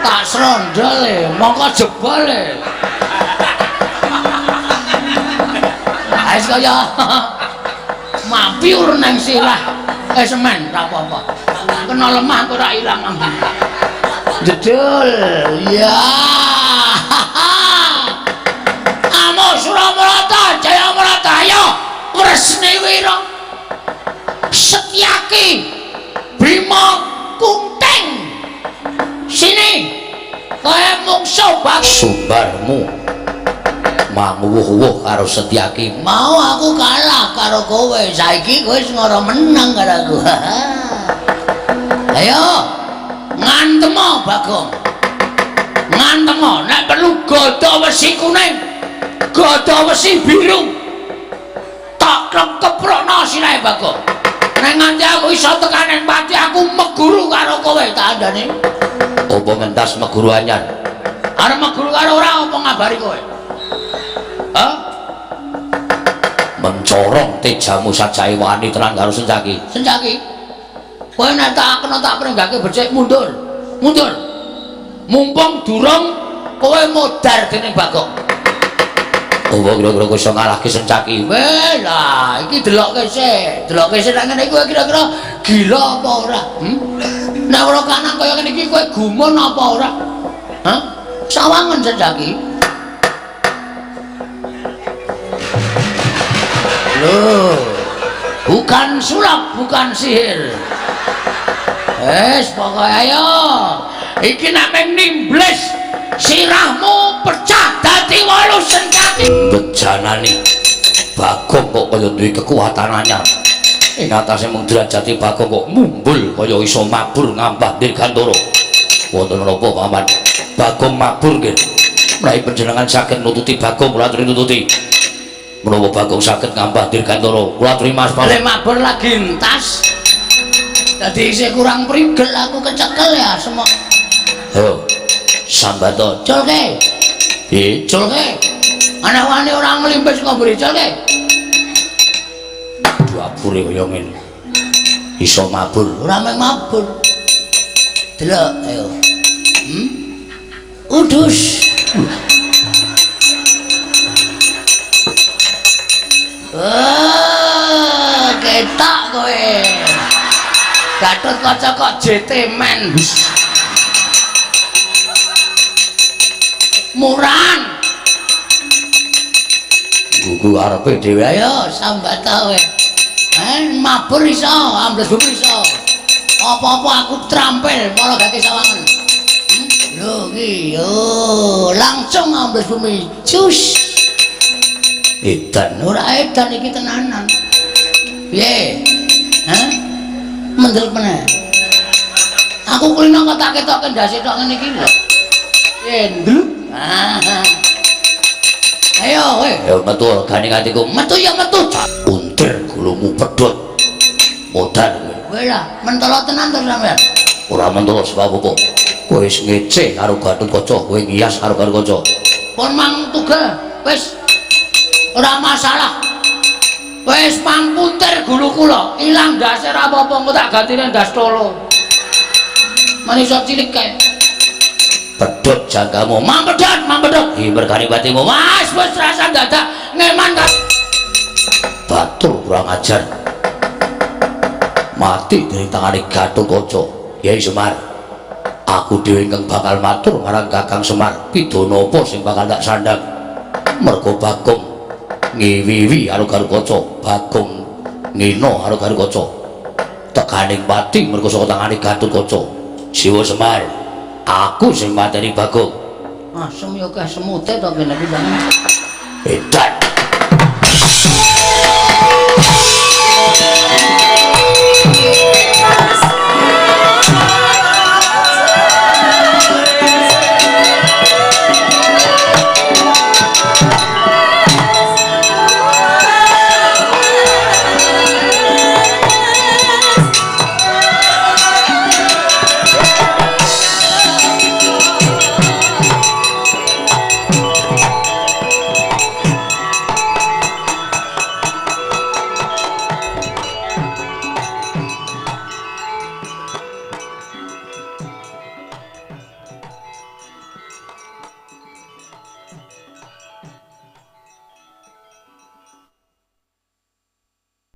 Tak srondol e, mongko jebol e. Wis kaya mampir nang sirah. Semen ra apa-apa. Kena lemah kok ora ilang ambune. Jedul. Ya. Amo Suramarata Jayamarata ayo Wresni Wira. Setyaki Bima Kunting. Sini. Kowe mungsuh bang sumbarmu. Manguwuh-wuh karo Setyaki. Mau aku kalah karo kowe, saiki kowe wis ngoro menang karo aku. Ayo ngantemo Bagong. Ngantemo nek perlu gada wesi kuning, gada wesi biru. Tak keprokno sirahe Bagong. Nek nganti aku iso tekanen pati aku meguru karo kowe tak andane. Apa mentas meguru anyar? Arep meguru karo ora apa ngabari kowe? Hah? Mencorong tejamu sajae wani tenan karo Sencaki. Sencaki. Kowe nek tak kena tak prenggake becik mundur. Mundur. Mumpung durung kowe modar dening Bagong. Apa kira-kira kowe iso ngalahke Sencaki? Weh lah, iki delokke sik. Delokke sik nek ngene kowe kira-kira gila apa ora? Nek ora lanang kaya ngene iki kowe gumun apa ora? Hah? Sawangen sejaki. Loh. Bukan sulap, bukan sihir. Wes pokoke ayo. Iki nek mung nimbles sirahmu pecah dadi 8 sendaki. Bejanani Bagong kok kaya duwe kekuatan anyar. Ing atase mung derajate Bagong kok mumbul kaya iso mabur ngambah Dirgantara. Wonten napa Paman? Bagong mabur nggih. Menawi panjenengan saged nututi Bagong kula aturi nututi. Menawa Bagong saged ngambah Dirgantara kula aturi Mas Paman. Le mabur lagi entas. Dadi isih kurang prigel aku kecekel ya semok. Ayo sambato culke. Piye? Culke. Ana wani ora nglimpis kok mburi culke. Mabure kaya ngene. Iso mabur. Ora mung mabur. Delok ayo. Udus. Oh, ketok kowe. Gatotkaca kok JT men. Murahan. Gugu arepe dhewe ayo sambat kowe. Mabur iso, ambles bumi iso. Apa-apa aku trampil malah gak sawangan. Lho iki yo langsung ambles bumi. Cus. Edan ora edan iki tenanan. Piye? Hah? Mendel meneh. Aku kulino kok tak ketokke ndase tok ngene iki lho. Piye ndluk? Ayo kowe. Ya metu regane atiku. Metu ya metu. Untir gulumu pedhot. Modal kowe. Kowe lah mentolo tenan to sampean. Ora mentolo sebab apa? Kowe wis ngece karo Gatotkaca, kowe ngiyas karo Gatotkaca. Pun mang tugel wis ora masalah. Wis mang puntir gulu kula, ilang ndase ora apa-apa engko tak gantine ndas tolo. Manisa cilik kae. Pedhot jangkamu. Mang pedhot, mang pedhot. Iki mergane patimu. Mas wis rasa dadak ngeman ka. Batur kurang ajar. Mati dening tangane Gatotkaca. Yai Semar, aku dhewe ingkang bakal matur marang Kakang Semar. Pidana apa sing bakal tak sandhang? Mergo Bagong ngiwiwi karo Gatotkaca, Bagong ngina karo Gatotkaca. Tekaning pati mergo saka tangane Gatotkaca. Siwa Semar, aku sing mateni Bagong. Asem ya akeh semute to kene iki. Edan.